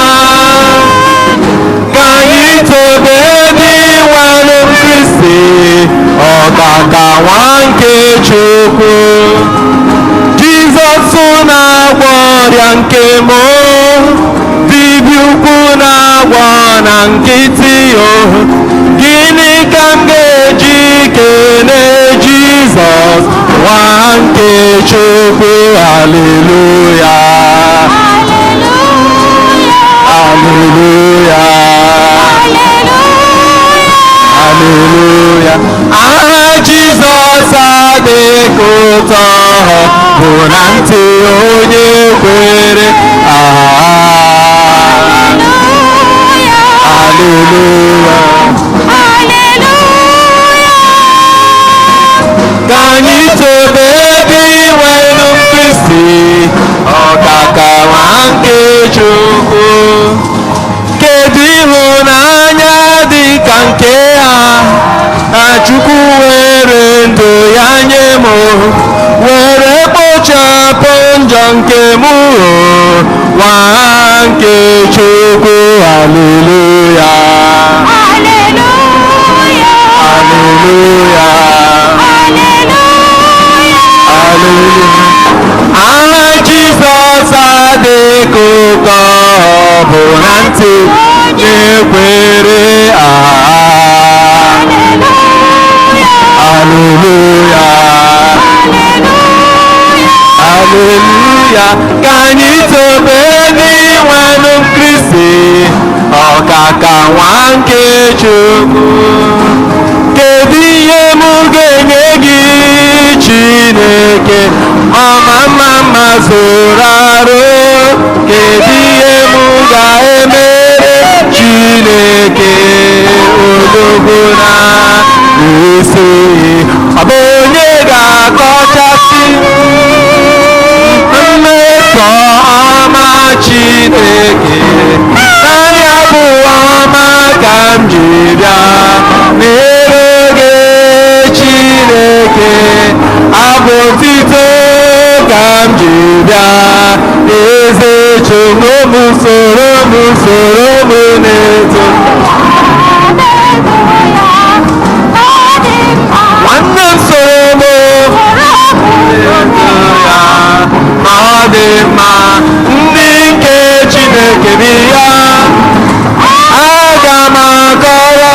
Ka anyị Kristi, ọkaka nwa nke Chukwu. Jizọs na-agwọ ọrịa nke mụ, dibịa ukwu na-agwọ na nkịtị o. Gịnị ka m ga-eji kene Jizọs nwa nke Chukwu? Haleluya, haleluya, haleluya. Aha Jizọs adịghị ụtọ bụ na ntị onye kwere. Haleluya. Ka anyị tobe ebe inwelu Kristi, ọkaka nwa nke Chukwu. Kedu ịhụnanya dị ka nke a, na Chukwu were ndụ ya nye m, were kpochapụ njọ nke m, nwa nke Chukwu? Haleluya, haleluya, haleluya. Aha Jizọs adịghị ụkọ bụ na ntị na-ekwere. Haleluya, haleluya. Ka anyị tobe n'inwenụ Kristi, ọkaka nwa nke Chukwu. Kedu ihe m ga-enye gị, Chineke ọma mma mma zoro arụ? Kedu ihe m ga-emere Chineke odogwu na isi? Ọ bụ onye ga-akọchasị mmetọ ọma Chineke? Naanị abụ ọma ka m ji bịa n'elu gị, Chineke. Abụ otito ka m ji bịa, eze chukwu m. Soro m, soro m na-eto. Nwanne m, soro m na-eto ya ma ọ dị mma. Ndị nke Chineke bi ya, aga m akọrọ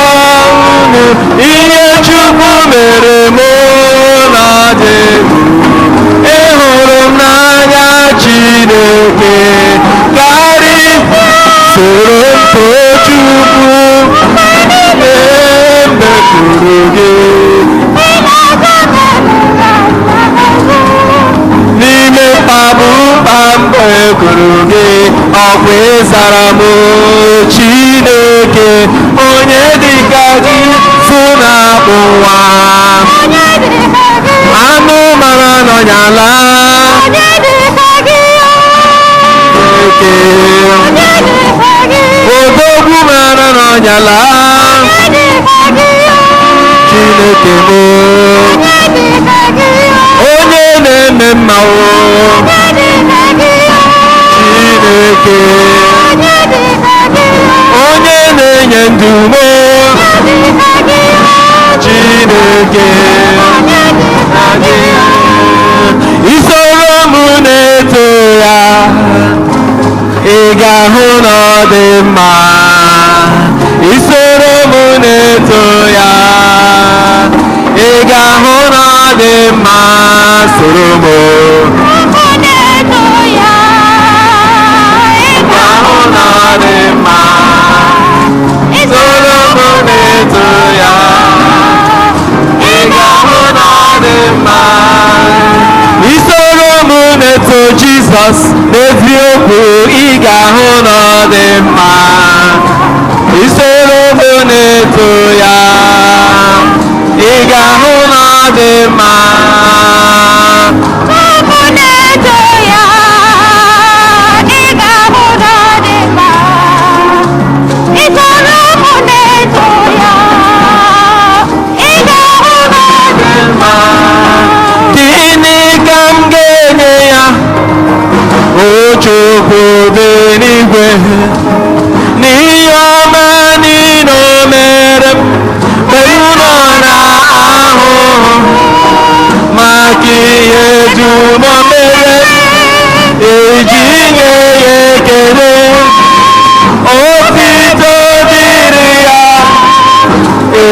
unu ihe Chukwu mere mụ na dị. Ịhụrụ m n'anya, Chineke, karị soro m too Chukwu. Ee, mbekwuru gị n'ime mkpagbu mkpamkpa ekwuru gị, ọkwa ịzara m, Chineke. Onye dịka gị sụ na-akpụ nwa anụ mara nọnyala eke, odogwu mara nọnyala. Chineke m, onye na-eme mma o, Chineke, onye na-enye ndụ m, Chineke, isoro m na-eto ya, ị ga-ahụ na ọ dị mma. Isoro m na-eto ya, ị ga-ahụ na ọ dị mma. Soro m, ị ga-ahụ na ọ dị mma. Soro m na-eto ya, ị ga-ahụ na ọ dị mma. Isoro m na-eto Jizọs n'eziokwu, ị ga-ahụ na ọ dị mma. Isoro m na-eto ya, ị ga-ahụ na ọ dị mma. Gịnị ka m ga-enye ya, o Chukwu bi n'igwe?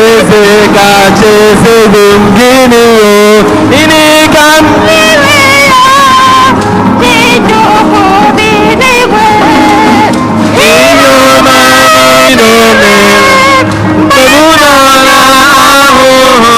Eze kacha eze dum, gịnị o, gịnị ka m ihe ọma niile o mere mgbe mụ nọ n'ahụhụ.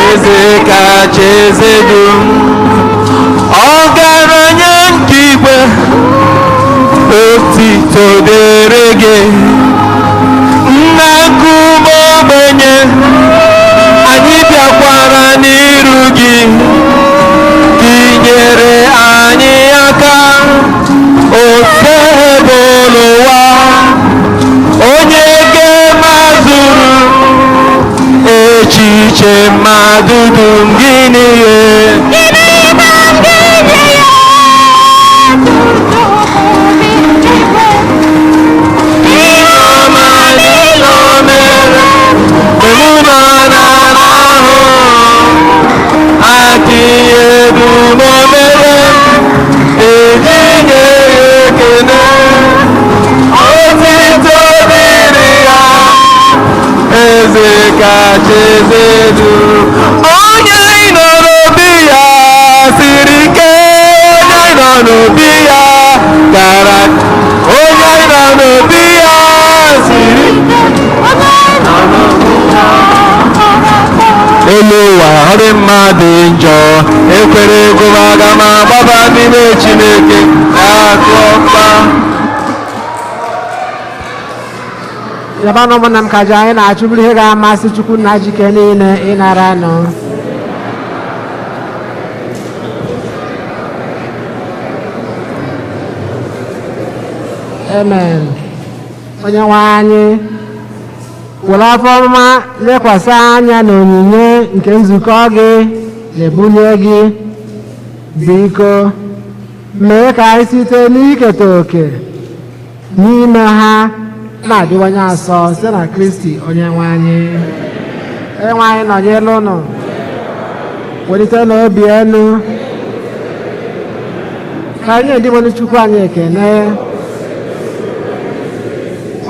Eze kacha eze dum, ọgaranya nke igwe, otito dịrị gị. Nna nkume ogbenye, anyị bịakwara n'iru gị, tinyere anyị aka osebụlụ ụwa, onye ga-emazuru echiche mmadụ dum, gịnị ye? Ihe ọma niile o mere mgbe mụ nọ n'ahụhụ, aka ihe dum o mere eji nye ya ekele, otito dịrị ya. Eze kacha eze dum, onye anyị nọ n'obi ya siri ike, onye anyị nọ n'obi ya gara, onye anyị nọ n'obi ya siri elu ụwa ọ dị mma dị njọ, ekwere ego m aga m agbaba n'ime Chineke na-akụ ọkpa. Yaba na ụmụnna m, ka aja anyị na-achụ bụrụ ihe ga-amasị Chukwu nna jike niile ịnara nụ. Amen. Onye nwe anyị, were afọ ọma lekwasị anya n'onyinye nke nzukọ gị na-ebunye gị. Biko mee ka anyị site n'iketa oke n'ime ha na-adịwanye asọ site na Kristi onye nwe anyị. Onye nwe anyị nọnyere ụnụ. Welite n'obi elu ka anyị na-edibonu Chukwu anyị ekene.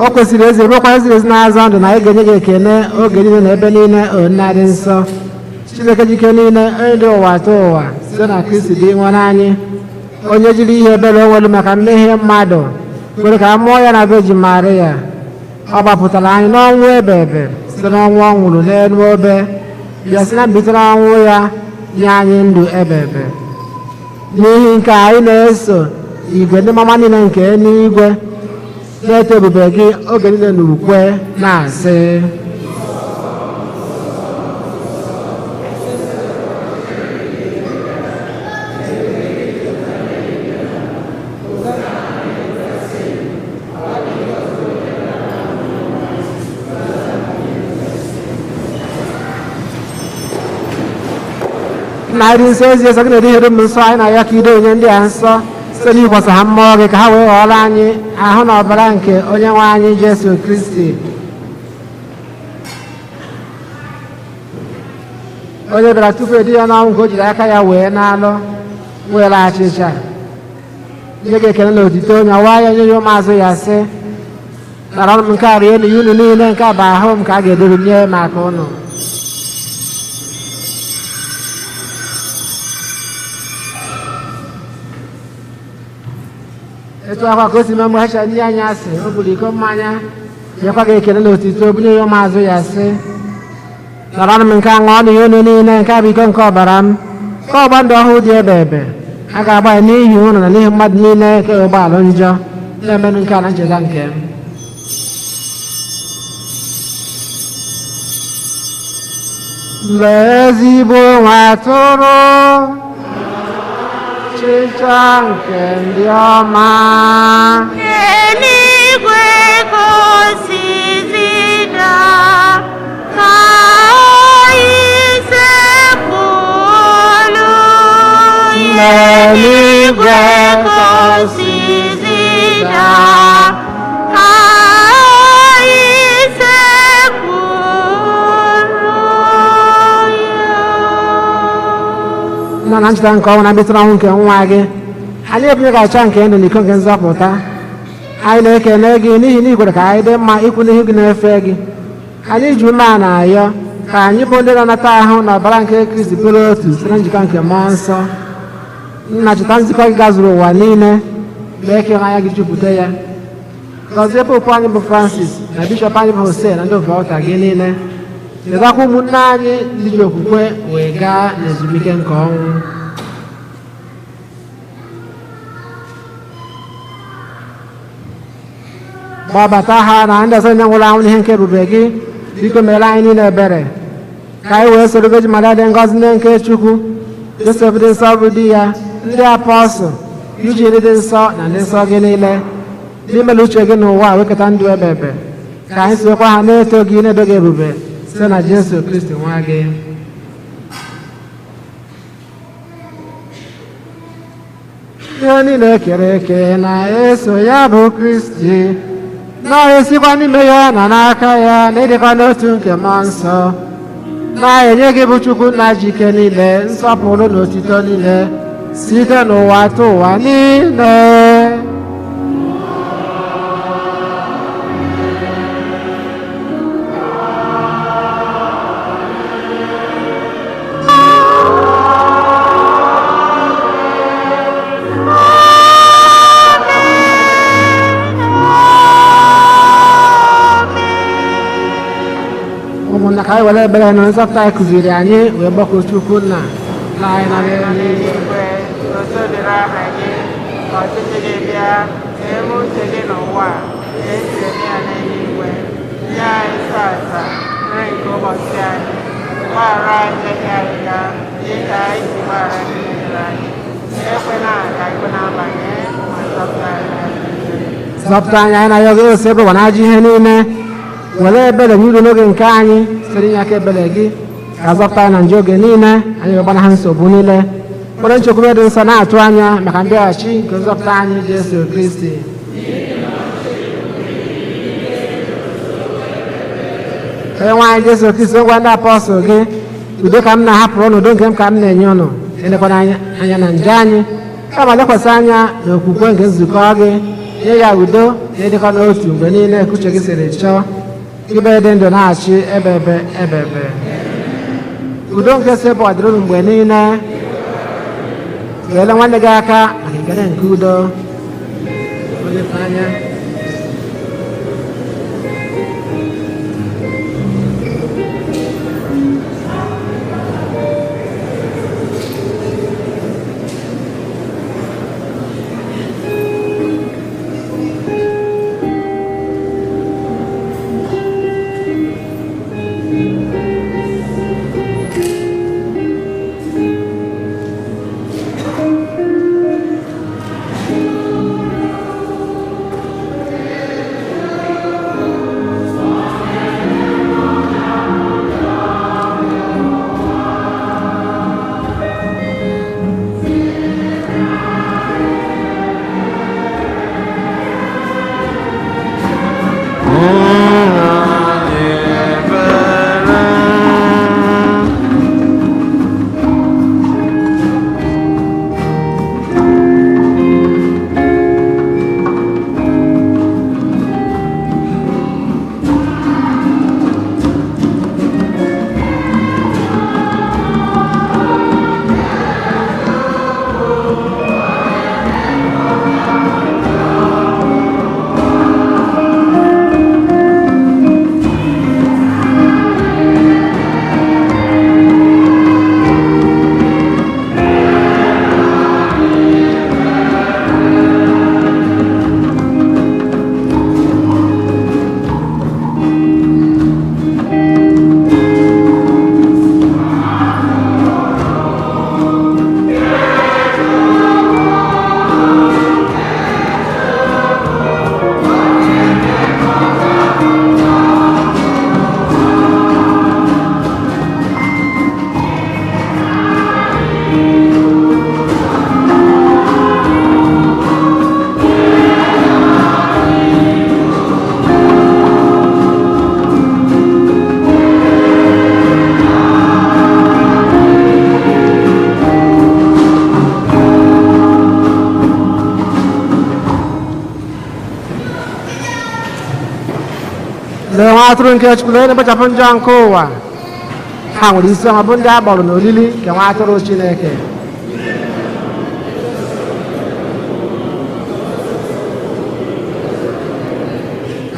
O kwesịrị ezi, rụkwa eziri ezi na-azọ ndụ na anyị ga-enye gị ekene oge niile na ebe niile, onna dị nsọ, Chineke jike niile, onye dị ụwa atọ ụwa, site na Kristi dị nwere anyị, onye jiri ihe ebere o nwere maka mmehie mmadụ kwere ka a mụọ ya na Virgin Maria. Ọ gbapụtara anyị n'ọnwụ ebe ebe site n'ọnwụ ọ nwụrụ n'elu obe, bịa sị na mbilite n'ọnwụ ya nye anyị ndụ ebe ebe. N'ihi nke anyị na-eso igwe ndị mama niile nke eluigwe na-eto ebube gị oge niile na ukwe na-asị: Narị nsọ ezi ezi gị na-edihere m nsọ, anyị na-arịọ ka ido onye ndị a nsọ site n'ikwasa ha mmụọ gị, ka ha wee ghọọrọ anyị ahụ na ọbara nke onye nwe anyị Jesu Kristi, onye bịara tupu edi ya n'ọnwụ ka o jiri aka ya wee na-alụ were achịcha nye gị ekele na otito, onye waa ya nye ya ụmụazụ ya, sị: "Nara m nke a rie na unu niile, nke a bụ ahụ m ka a ga-edobe nye maka unu." Etu akwa ka o si mee mgbe ha chara ndị anya asị, o buru iko mmanya, nyekwa gị ekele na otito, bunye ya ụmụazụ ya, sị: "Nara m nke a ṅụọ n'ihe unu niile, nke a bụ iko nke ọbara m, ka ọgba ndụ ọhụụ dị ebe ebe a ga-agba ya n'ihi unu na n'ihi mmadụ niile nke ụgbọala njọ. Na-emenụ nke a na ncheta nke m." Lee ezigbo nwa atụrụ ọchịchọ nke ndị ọma. Eluigwe gosiri na ka anyị sekpụrụ. N'eluigwe gosiri na ka anyị sekpụrụ ya. Na na ncheta nke ọnwụ na mmetụta ọnwụ nke nwa gị, anyị ebunye gị acha nke ndụ na iko nke nzọpụta. Anyị na-ekele gị n'ihi na ị kwere ka anyị dị mma ikwu n'ihu gị na-efe gị. Anyị ji umeala na-ayọ ka anyị bụ ndị na-anata ahụ na ọbara nke Kristi bụrụ otu site na njikọ nke mmụọ nsọ. Nna, cheta nzukọ gị gazuru ụwa niile, mee ka ịhụnanya gị jupụta ya. Gọzie popu anyị bụ Francis na bishọp anyị bụ Hosea na ndị ofe ọta gị niile. Chetakwa ụmụnne anyị ndị ji okwukwe wee gaa n'ezumike nke ọnwụ. Gbabata ha na ndị ọzọ niile nwụrụ anwụ n'ihe nke ebube gị. Biko mere anyị niile ebere, ka anyị wee soro Virgin Maria dị ngọzi, nne nke Chukwu, Josef dị nsọ bụ di ya, ndị apọstụl, Eugene dị nsọ na ndị nsọ gị niile, ndị mere uche gị n'ụwa a wekọta ndụ ebebe, ka anyị sokwa ha na-eto gị, na-edo gị ebube, site na Jesu Kristi nwa gị. Ihe niile kere eke na-eso ya bụ Kristi, na-esikwa n'ime ya na n'aka ya na ịdịkwa n'otu nke mmụọ nsọ, na-enye gị bụ Chukwu nna ji ike niile nsọpụrụ na otito niile site n'ụwa tụ ụwa niile. Ụmụnna, ka anyị were ebere na nzọpụta anyị kụziri anyị wee gbakọ Chukwu nna na anyị na N'eluigwe, otuto dịrị aha gị, ka ọchịchị gị bịa, ka eme uche gị n'ụwa ka esi eme ya n'eluigwe. Nye anyị tata nri nke ụbọchị anyị. Gbaghara anyị mmehie anyị ka dị ka anyị si gbaghara ndị mehiere anyị. Ekwela ka anyị na-abanye ma zọpụta anyị n'aka ike. Zọpụta anyị, anyị na-ayọ gị, ose ebe ụwa na ajọ ihe niile. Were ebere nye uru n'oge nke anyị site n'inye aka ebere gị, ka zọpụta anyị na njọ oge niile, anyị wee gbanaha nsogbu niile, nwere nchekwube dị nsọ, na-atụ anya maka mbịaghachi nke nzọpụta anyị Jesu Kristi. Onye nwe anyị Jesu Kristi, ngwa ndị apọstụl gị, "Udo ka m na-ahapụrụ unu, udo nke m ka m na-enye unu," elekwana anya na njọ anyị, kama lekwasị anya na okwukwe nke nzukọ gị, nye ya udo na ịdịkọ n'otu mgbe niile ka uche gị siri chọọ, ibe dị ndụ na-achị ebe ebe ebe ebe. Udo nke si ebe ọ dịrị unu mgbe niile. Weele nwanne gị aka maka ekele nke udo. Olileanya. Lee nwa atụrụ nke Chukwu, lee na-ekpochapụ njọ nke ụwa. Ha nwere isi ọma bụ ndị a kpọrọ n'olili nke nwa atụrụ Chineke.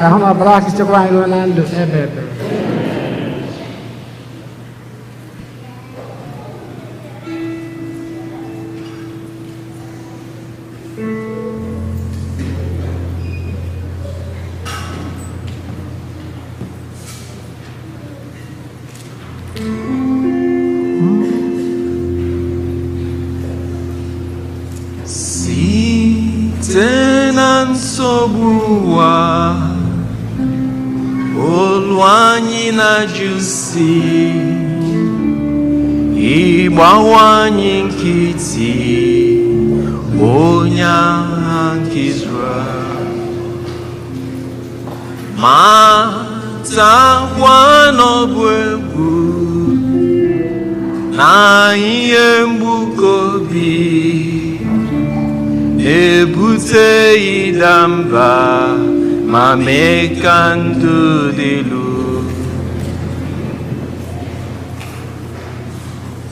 Ahụ na ọbara Kraịst chekwara anyị ruo na ndụ ebe ebe. Site na nsogbu ụwa, olu anyị na-ajụsi, ịgbawa anyị nkịtị, onye agha nke Izrel. Ma takwa n'ọbụ egwu na ihe mgbu obi na-ebute ịda mba ma mee ka ndụ dị elu.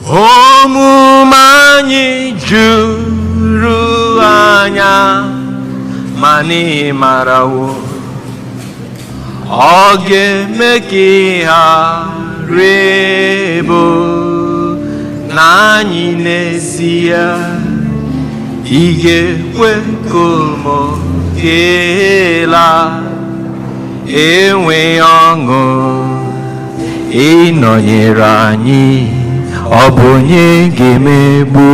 Omume anyị juru anya ma n'ịmarawo ọ ga-eme ka ị ghara ịbụ na anyị n'ezie ị ga-ekwe ka ụmụ keela enweghị ọṅụ ịnọnyere anyị, ọ bụ onye ga-emegbu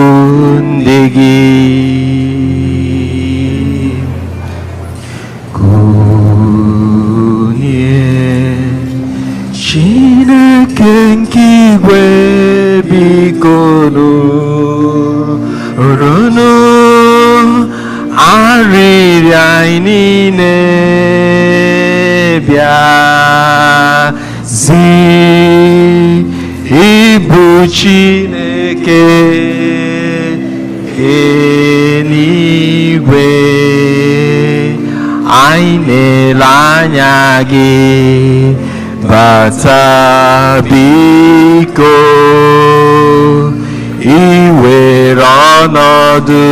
ndị gị? Gụnye Chineke nke igwe, biko nụrụnụ arịrịọ anyị niile, bịa zi ịbụ Chineke eluigwe, anyị na-ele anya gị, bata biko iwere ọnọdụ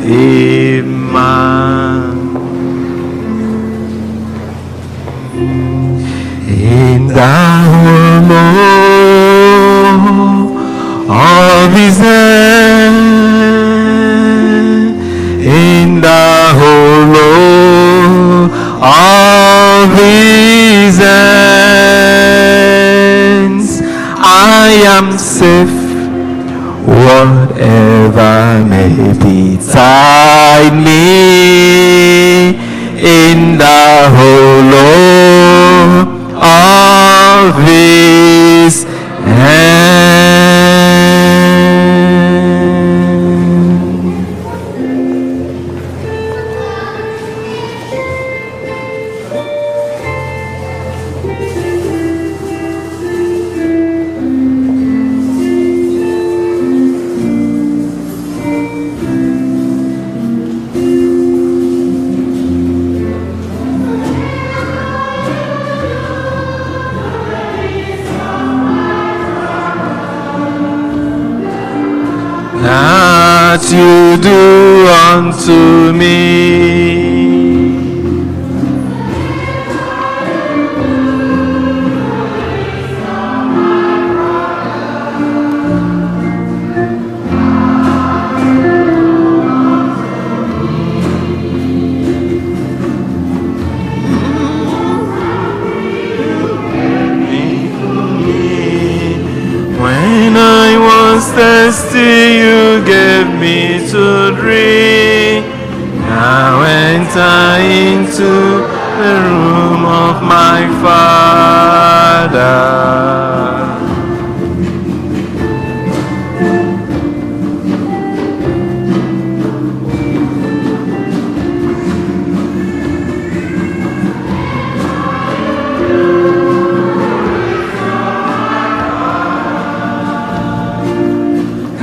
dị mma. In the hollow of his hand, in the hollow of his hands, I am safe, whatever may betide me, in the hollow of his hand. That you do unto me. When I was thirsty, you gave me to drink. I went into the room of my father.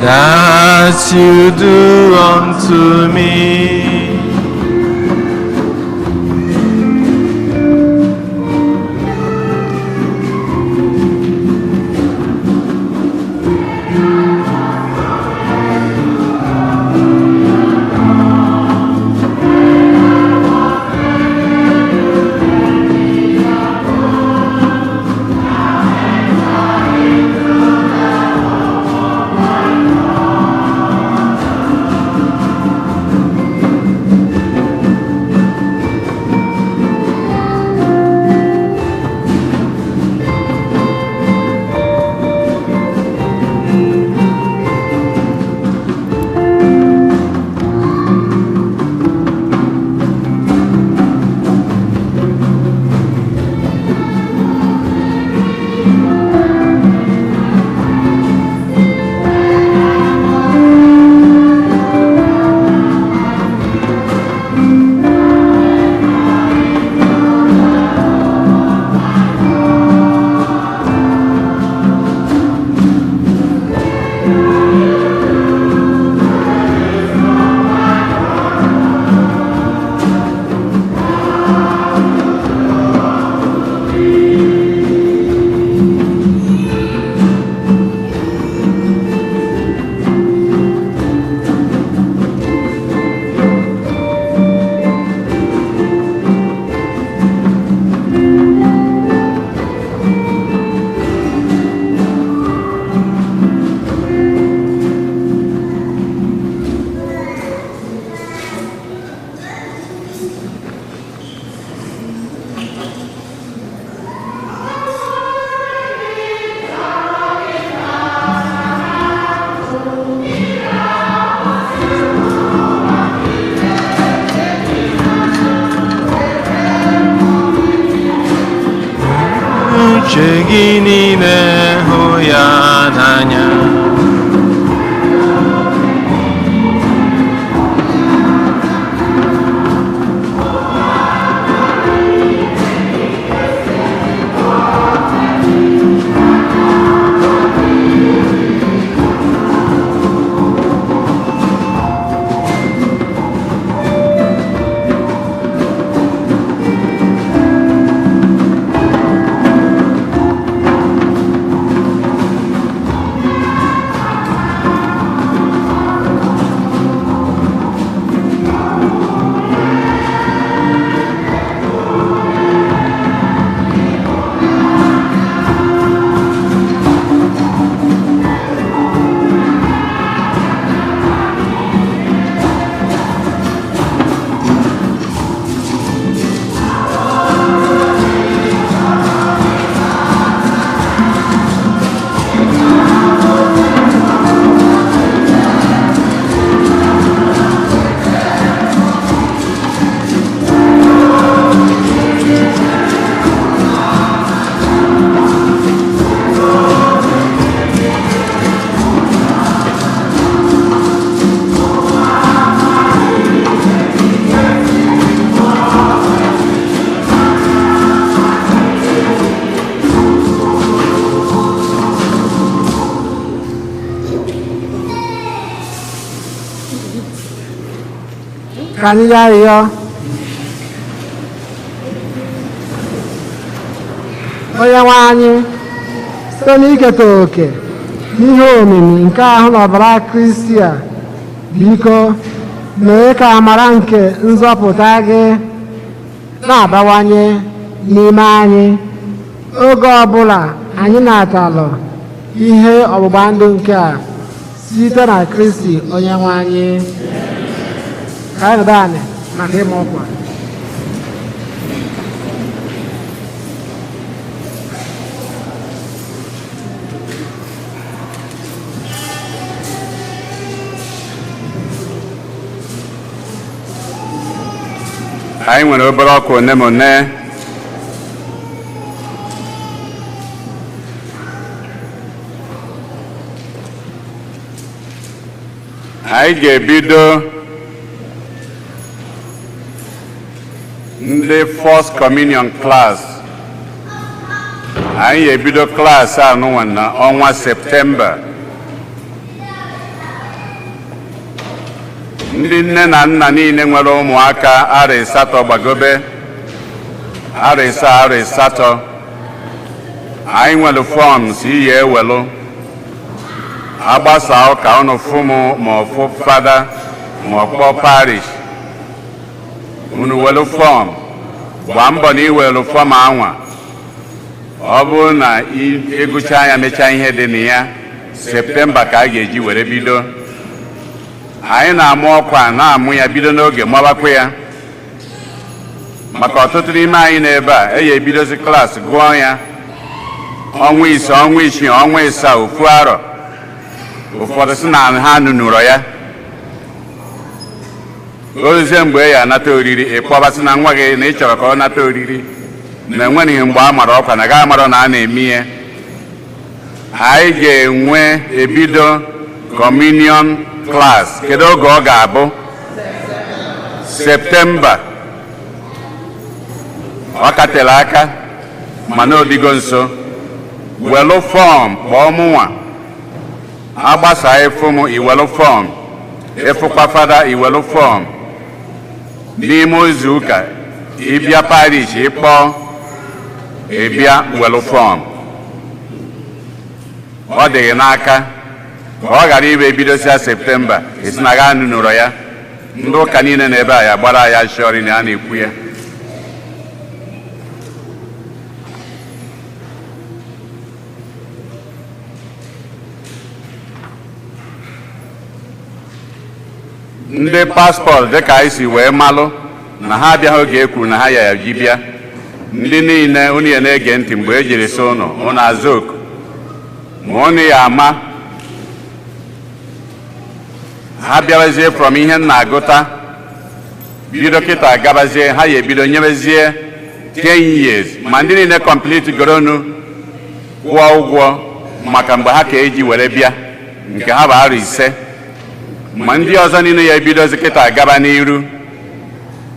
That you do unto me. Uche gị niile hụ ya n'anya. Ka anyị yọọ arịrịọ. Onye nwe anyị, site n'iketa oke n'ihe omimi nke ahụ na ọbara Kristi a, biko mee ka amara nke nzọpụta gị na-abawanye n'ime anyị oge ọbụla anyị na-atalụ ihe ọgbụgba ndụ nke a, site na Kristi onye nwe anyị. Ka anyị nọdụ anị maka ịma ọkwa. Anyị nwere obere ọkwa one ma one. Anyị ga-ebido ndị First Communion class. Anyị ga-ebido klaasị anụnwa na ọnwa Septemba. Ndị nne na nna niile nwere ụmụaka arọ 8 gbagobe, arọ 7, arọ 8, anyị nwere forms iyi ewelu agbasa ụka. Unu fụ mụ ma ọ fụ fada ma ọ kpọọ parish, unu welu form. Gbaa mbọ na iwelu form anwa. Ọ bụrụ na ịgụcha ya, mechaa ihe dị na ya, Septemba ka a ga-eji were bido. Anyị na-amụ ọkwa, na-amụ ya bido n'oge, mabakwa ya, maka ọtụtụ n'ime anyị n'ebe a eyi ebidozi klaasị gụọ ya ọnwa 5, ọnwa 6, ọnwa 7, ofu arọ. Ụfọdụ sị na ha nụnụrọ ya ozie mgbe ya anata oriri. Ịkpọbasị na nwa gị na ị chọrọ ka ọ nata oriri na enweghị mgbe a mara ọkwa na ga amarọ na a na-eme ihe. Anyị ga-enwe ebido communion class. Kedu oge ọ ga-abụ? Septemba. Ọ katere aka, mana odigo nso. Welu form, kpọọ mụnwa. Agbasa ịfụ m, iwelu form. Ịfụkwa fada, iwelu form. N'ime izu ụka, ịbịa parish, ịkpọ, ịbịa welu form. Ọ dịghị n'aka ka ọ ghara ibe ebidosia Septemba esi na ga nụnụrọ ya. Ndị ụka niile na ebe a ya gbara ya shọri na a na-ekwu ya. Ndị passport, dịka anyị si wee malụ na ha abịaghị oge e kwuru na ha ya ji bịa. Ndị niile unu ya na-ege ntị, mgbe e jiri sị ụnụ, ụnụ azụ oku ma ụnụ ya ama ha bịabazie. From ihe m na-agụta, bido kịta gabazie, ha ya ebido nyebezie 10 years, ma ndị niile complete goronu. Kwụọ ụgwọ maka mgbe ha ka eji were bịa nke ha bụ arọ 5, ma ndị ọzọ niile ya ebidozi kịta gaba n'iru,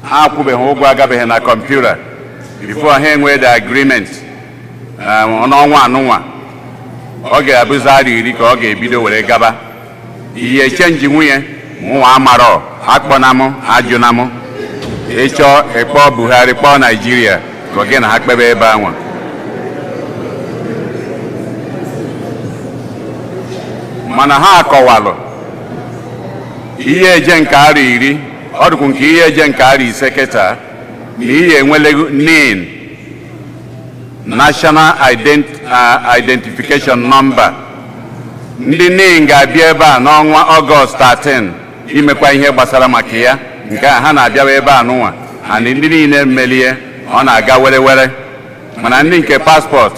ha akwụbeghị ụgwọ, agabeghị na kọmputa before ha enwee the agreement. N'ọnwa anụnwa ọ ga-abụzi arọ 10 ka ọ ga-ebido were gaba. Ihe change nwunye mụnwa amarọ, akpọna m, ajụna m. Ịchọọ ịkpọ Buhari, kpọọ Naijiria ka gị na ha kpebe ebe anwa. Mana ha akọwalụ ihe eje nke arọ 10, ọ dịkwu nke ihe eje nke arọ 5 kịta na ihe enwelego NIN, National Identification Number. Ndị NIN ga-abịa ebe a n'ọnwa Ọgọst 13 imekwa ihe gbasara maka ya. Nke a ha na-abịawa ebe a nụnwa, and ndị niile melie ọ na-aga were were. Mana ndị nke passport,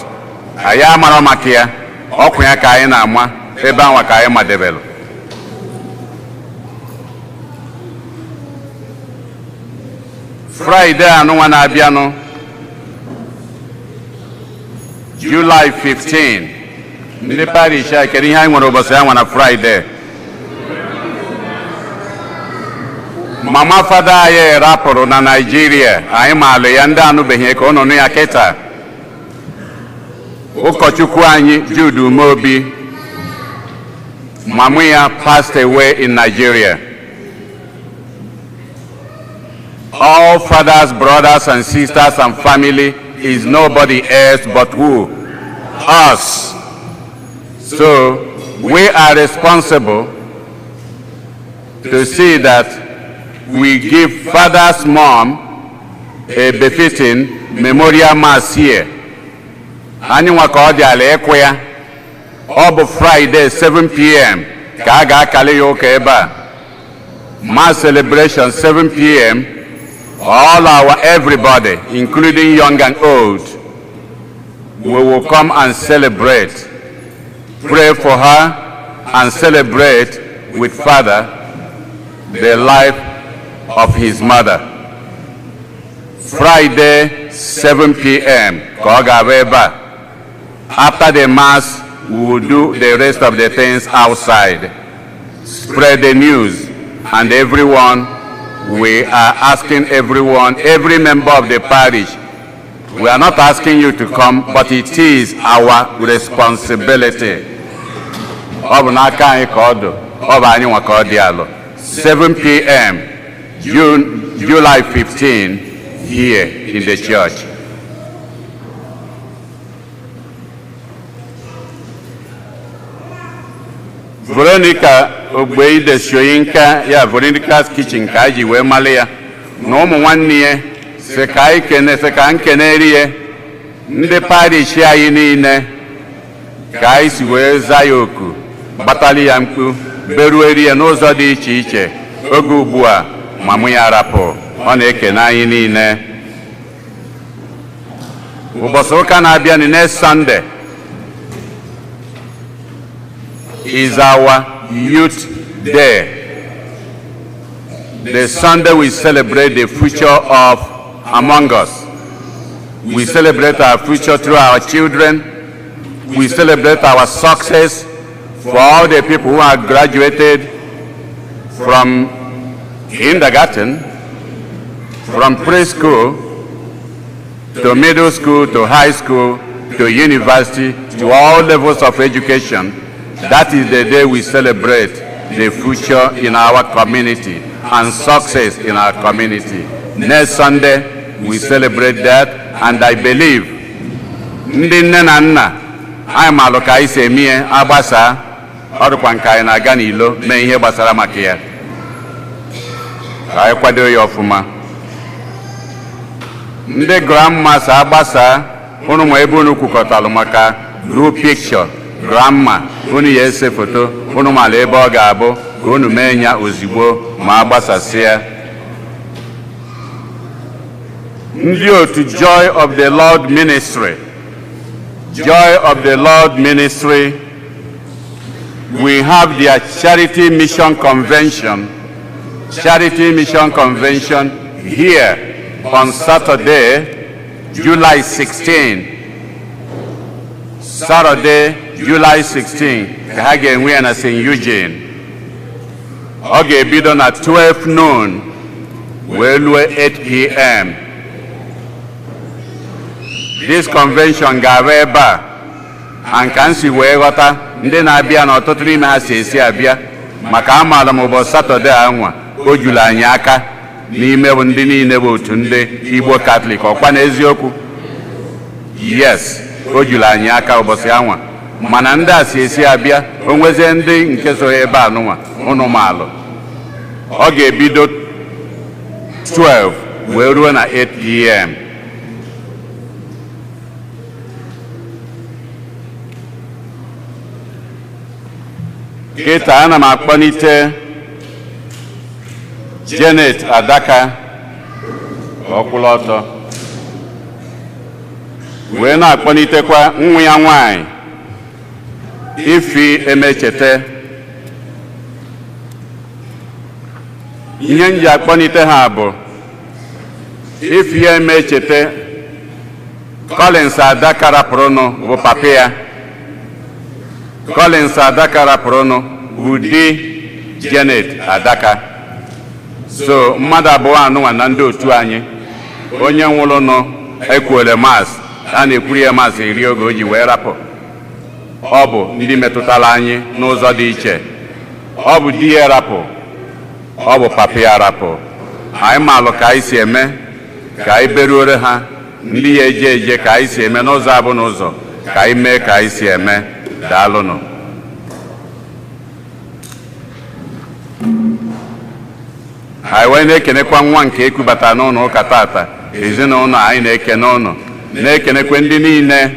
anyị amara maka ya. Ọkwa ya ka anyị na-ama ebe anwa ka anyị madebelụ. Fraịde anụnwa na-abịanụ, July 15, ndị parish a, kedu ihe anyị nwere ụbọchị ya nwa na Fraịde? Mama fada anyị rapụrụ na Naịjirịa, anyị maalụ ya. Ndị anụbeghị ka ụnụ nụ ya kịta. Ụkọchukwu anyị Jude Umeobi, mama ya passed away in Nigeria. All fathers, brothers and sisters and family is nobody else but who? Us. So we are responsible to see that we give father's mom a befitting memorial mass here. Anyị nwa ka ọ dị ala ịkwụ ya. Ọ bụ Friday 7 p.m. ka a ga-akali ya ụka ebe a. Mass celebration 7 p.m. All our everybody, including young and old, we will come and celebrate, pray for her and celebrate with father the life of his mother. Friday 7 p.m. ka ọ ga-abụ ebe a. After the mass, we will do the rest of the things outside. Spread the news, and everyone, we are asking everyone, every member of the parish, we are not asking you to come, but it is our responsibility. Ọ bụ n'aka anyị ka ọ dị, ọ bụ anyị nwa ka ọ dị alụ. 7 p.m. June, July 15, here in the church. Veronica Ogbeide Soyinka ya, Veronica's Kitchen ka anyị ji wee mali ya, na ụmụ nwanne ya sị ka anyị kene, sị ka nkeneri ya ndị parish anyị niile ka anyị si wee za ya oku, gbatali ya mkpu, berueri ya n'ụzọ dị iche iche oge ugbu a ma mụ ya rapụ. Ọ na-ekene anyị niile. Ụbọchị ụka na-abịa, next Sunday, is our Youth Day. The Sunday we celebrate the future of among us. We celebrate our future through our children. We celebrate our success for all the people who have graduated from kindergarten, from preschool, to middle school, to high school, to university, to all levels of education. That is the day we celebrate the future in our community and success in our community. Next Sunday, we celebrate that, and I believe ndị nne na nna anyị malụ ka anyị si eme ihe agbasa. Ọ dịkwa nke anyị na-aga n'ilo mee ihe gbasara maka ya, ka anyị kwado ya ọfụma. Ndị grandmas agbasa, unu ma ebe unu kwukọtalụ maka group picture grandma unu ya ese foto, unu mara ebe ọ ga-abụ ka unu mee ya ozugbo ma agbasasịa. Ndị otu Joy of the Lord Ministry, Joy of the Lord Ministry, we have their Charity Mission Convention, Charity Mission Convention here on Saturday, July 16, Saturday, July 16 ka ha ga-enwe ya na St. Eugene. Ọ ga-ebido na 12 noon wee luo 8 p.m. This convention ga-abụ ebe a, and ka m si wee ghọta, ndị na-abịa na ọtụtụ n'ime ha si esi abịa, maka amaara m ụbọchị Saturday anwa o juru anyị aka n'ime bụ ndị niile bụ otu ndị Igbo Katọlik. Ọkwa n'eziokwu? Yes, o juru anyị aka ụbọchị anwa, mana ndị a si esi abịa, o nwezie ndị nke so ebe a nụnwa ụnụ maalụ. Ọ ga-ebido 12 wee ruo na 8 p.m. Kịta ana m akpọlite Janet Adaka ka ọ kwụrụ ọtọ, wee na-akpọlitekwa nwa ya nwanyị, Ifi Emechete. Ihe m ji akpọlite ha bụ Ifi Emechete, Collins Adaka rapụrụnụ bụ papa ya. Collins Adaka rapụrụnụ bụ di Janet Adaka. So mmadụ abụọ anụnwa na ndị otu anyị, onye nwụrụnụ ekwuole Mass, a na-ekwuri ya Mass eri oge o ji wee rapụ. Ọ bụ ndị metụtara anyị n'ụzọ dị iche. Ọ bụ di ya rapụ, ọ bụ papa ya rapụ. Anyị maalụ ka anyị si eme ka anyị beruore ha, ndị ya eje eje ka anyị si eme n'ụzọ abụ n'ụzọ ka anyị mee ka anyị si eme. Daalụnụ. Anyị wee na-ekenekwa nwa nke ekubata n'ụlọ ụka tata, ezinụlọ anyị na-ekene ụnụ, na-ekenekwe ndị niile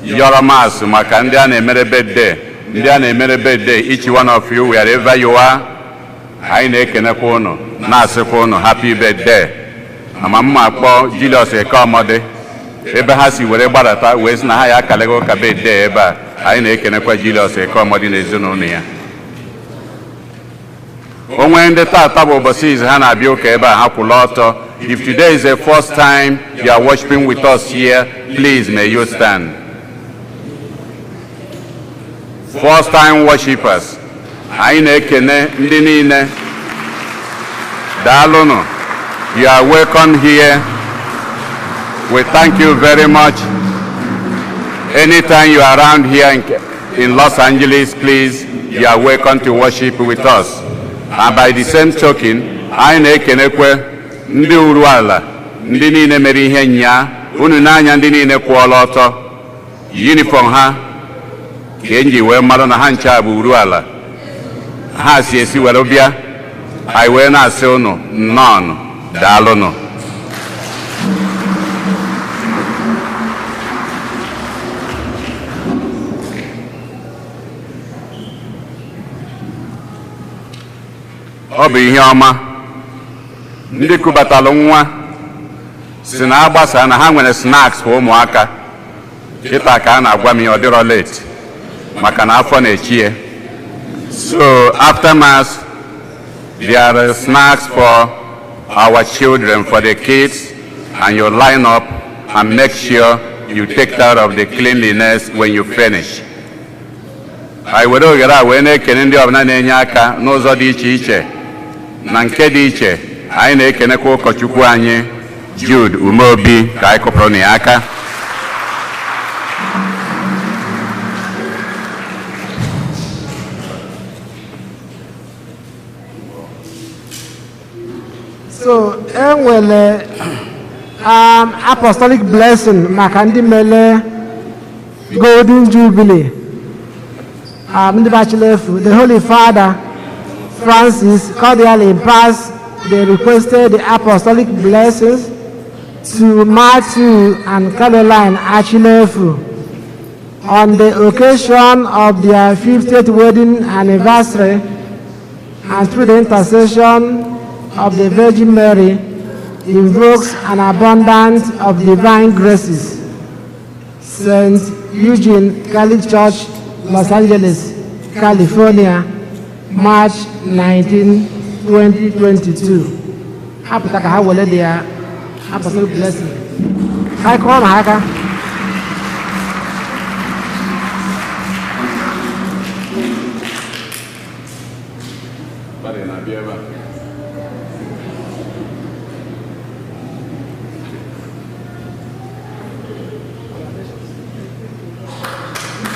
yọrọ Mass maka ndị a na-emere birthday, ndị a na-emere birthday. Each one of you, wherever you are, anyị na-ekenekwa ụnụ, na-asịkwa ụnụ happy birthday. Ama mma akpọ Julius Ekeọmọdị ebe ha si were gbadata wee sị na ha ya akaleghị ụka birthday ebe a. Anyị na-ekenekwa Julius Ekeọmọdị na ezinụlọ ya. O nwee ndị tata bụ ụbọchị izu ha na-abịa ụka ebe a, ha kwụla ọtọ. If today is the first time you are worshiping with us here, please may you stand. First time worshipers, anyị na-ekene ndị niile. Daalụnụ. You are welcome here. We thank you very much. Anytime you are around here in Los Angeles, please, you are welcome to worship with us. And by the same token, anyị na-ekenekwe ndị uru ala, ndị niile mere ihe nyaa unu n'anya, ndị niile kwụọla ọtọ, uniform ha ka enji wee mara na ha ncha bụ uru ala ha si esi were bịa. Anyị wee na-asị unu nnọọ, daalụnụ. Ọ bụ ihe ọma. Ndị kubatalụ nwa si na agbasa na ha nwere snacks kwa ụmụaka. Kịta ka a na-agwa m ya, ọ dịrọ late maka na afọ na-echi ya. So after Mass there are snacks for our children, for the kids, and you line up and make sure you take care of the cleanliness when you finish. Anyị were oghere a wee na-ekene ndị ọbụla na-enye aka n'ụzọ dị iche iche na nke dị iche. Anyị na-ekenekwa ụkọchukwu anyị, Jude Umeobi, ka anyị kụpụrụ na ya aka. So enwere apostolic blessing maka ndị mere golden jubilee, ndị bachelor efu. The Holy Father Francis cordially passed the requested apostolic blessings to Matthew and Caroline Achilefu on the occasion of their 50th wedding anniversary, and through the intercession of the Virgin Mary invokes an abundance of divine graces. St. Eugene Catholic Church, Los Angeles, California, March 19, 2022. Hapụta ka ha were their apostolic blessing. Ha kụọ na aka. Na-abịa ebe a.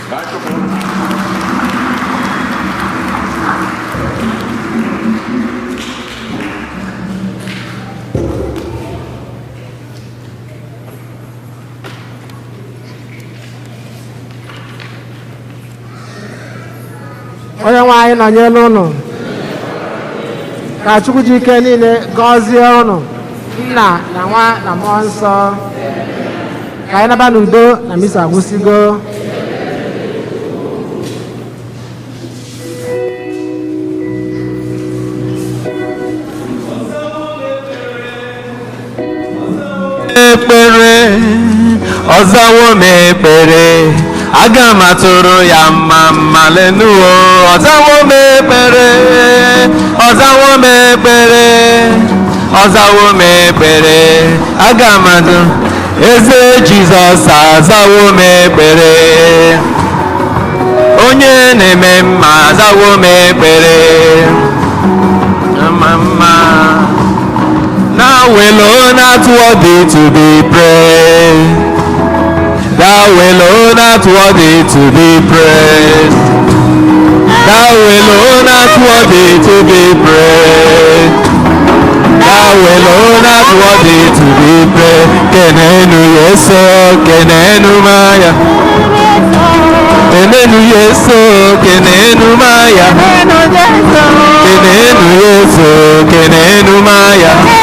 Ka a chụpụ. Onye nwe anyị nọnyere ụnụ. Ka Chukwu ji ike niile gọzie ụnụ, Nna na Nwa na Mmụọ Nsọ. Ka anyị naba n'udo na misa agwụsịgo. Ekpere ọzawo m ekpere, aga m atụrụ ya mma mma. Lenuo, ọzawo m ekpere, ọzawo m ekpere, ọzawo m ekpere, aga m atụ eze Jizọs azawo m ekpere, onye na-eme mma azawo m ekpere mma mma. Thou alone art worthy to be praised. Thou alone art worthy to be praised. Thou alone art worthy to be praised. Thou alone art worthy to be praised. Kenenu Yesu, kenenu maya. Kenenu Yesu, kenenu maya. Kenenu Yesu, kenenu maya.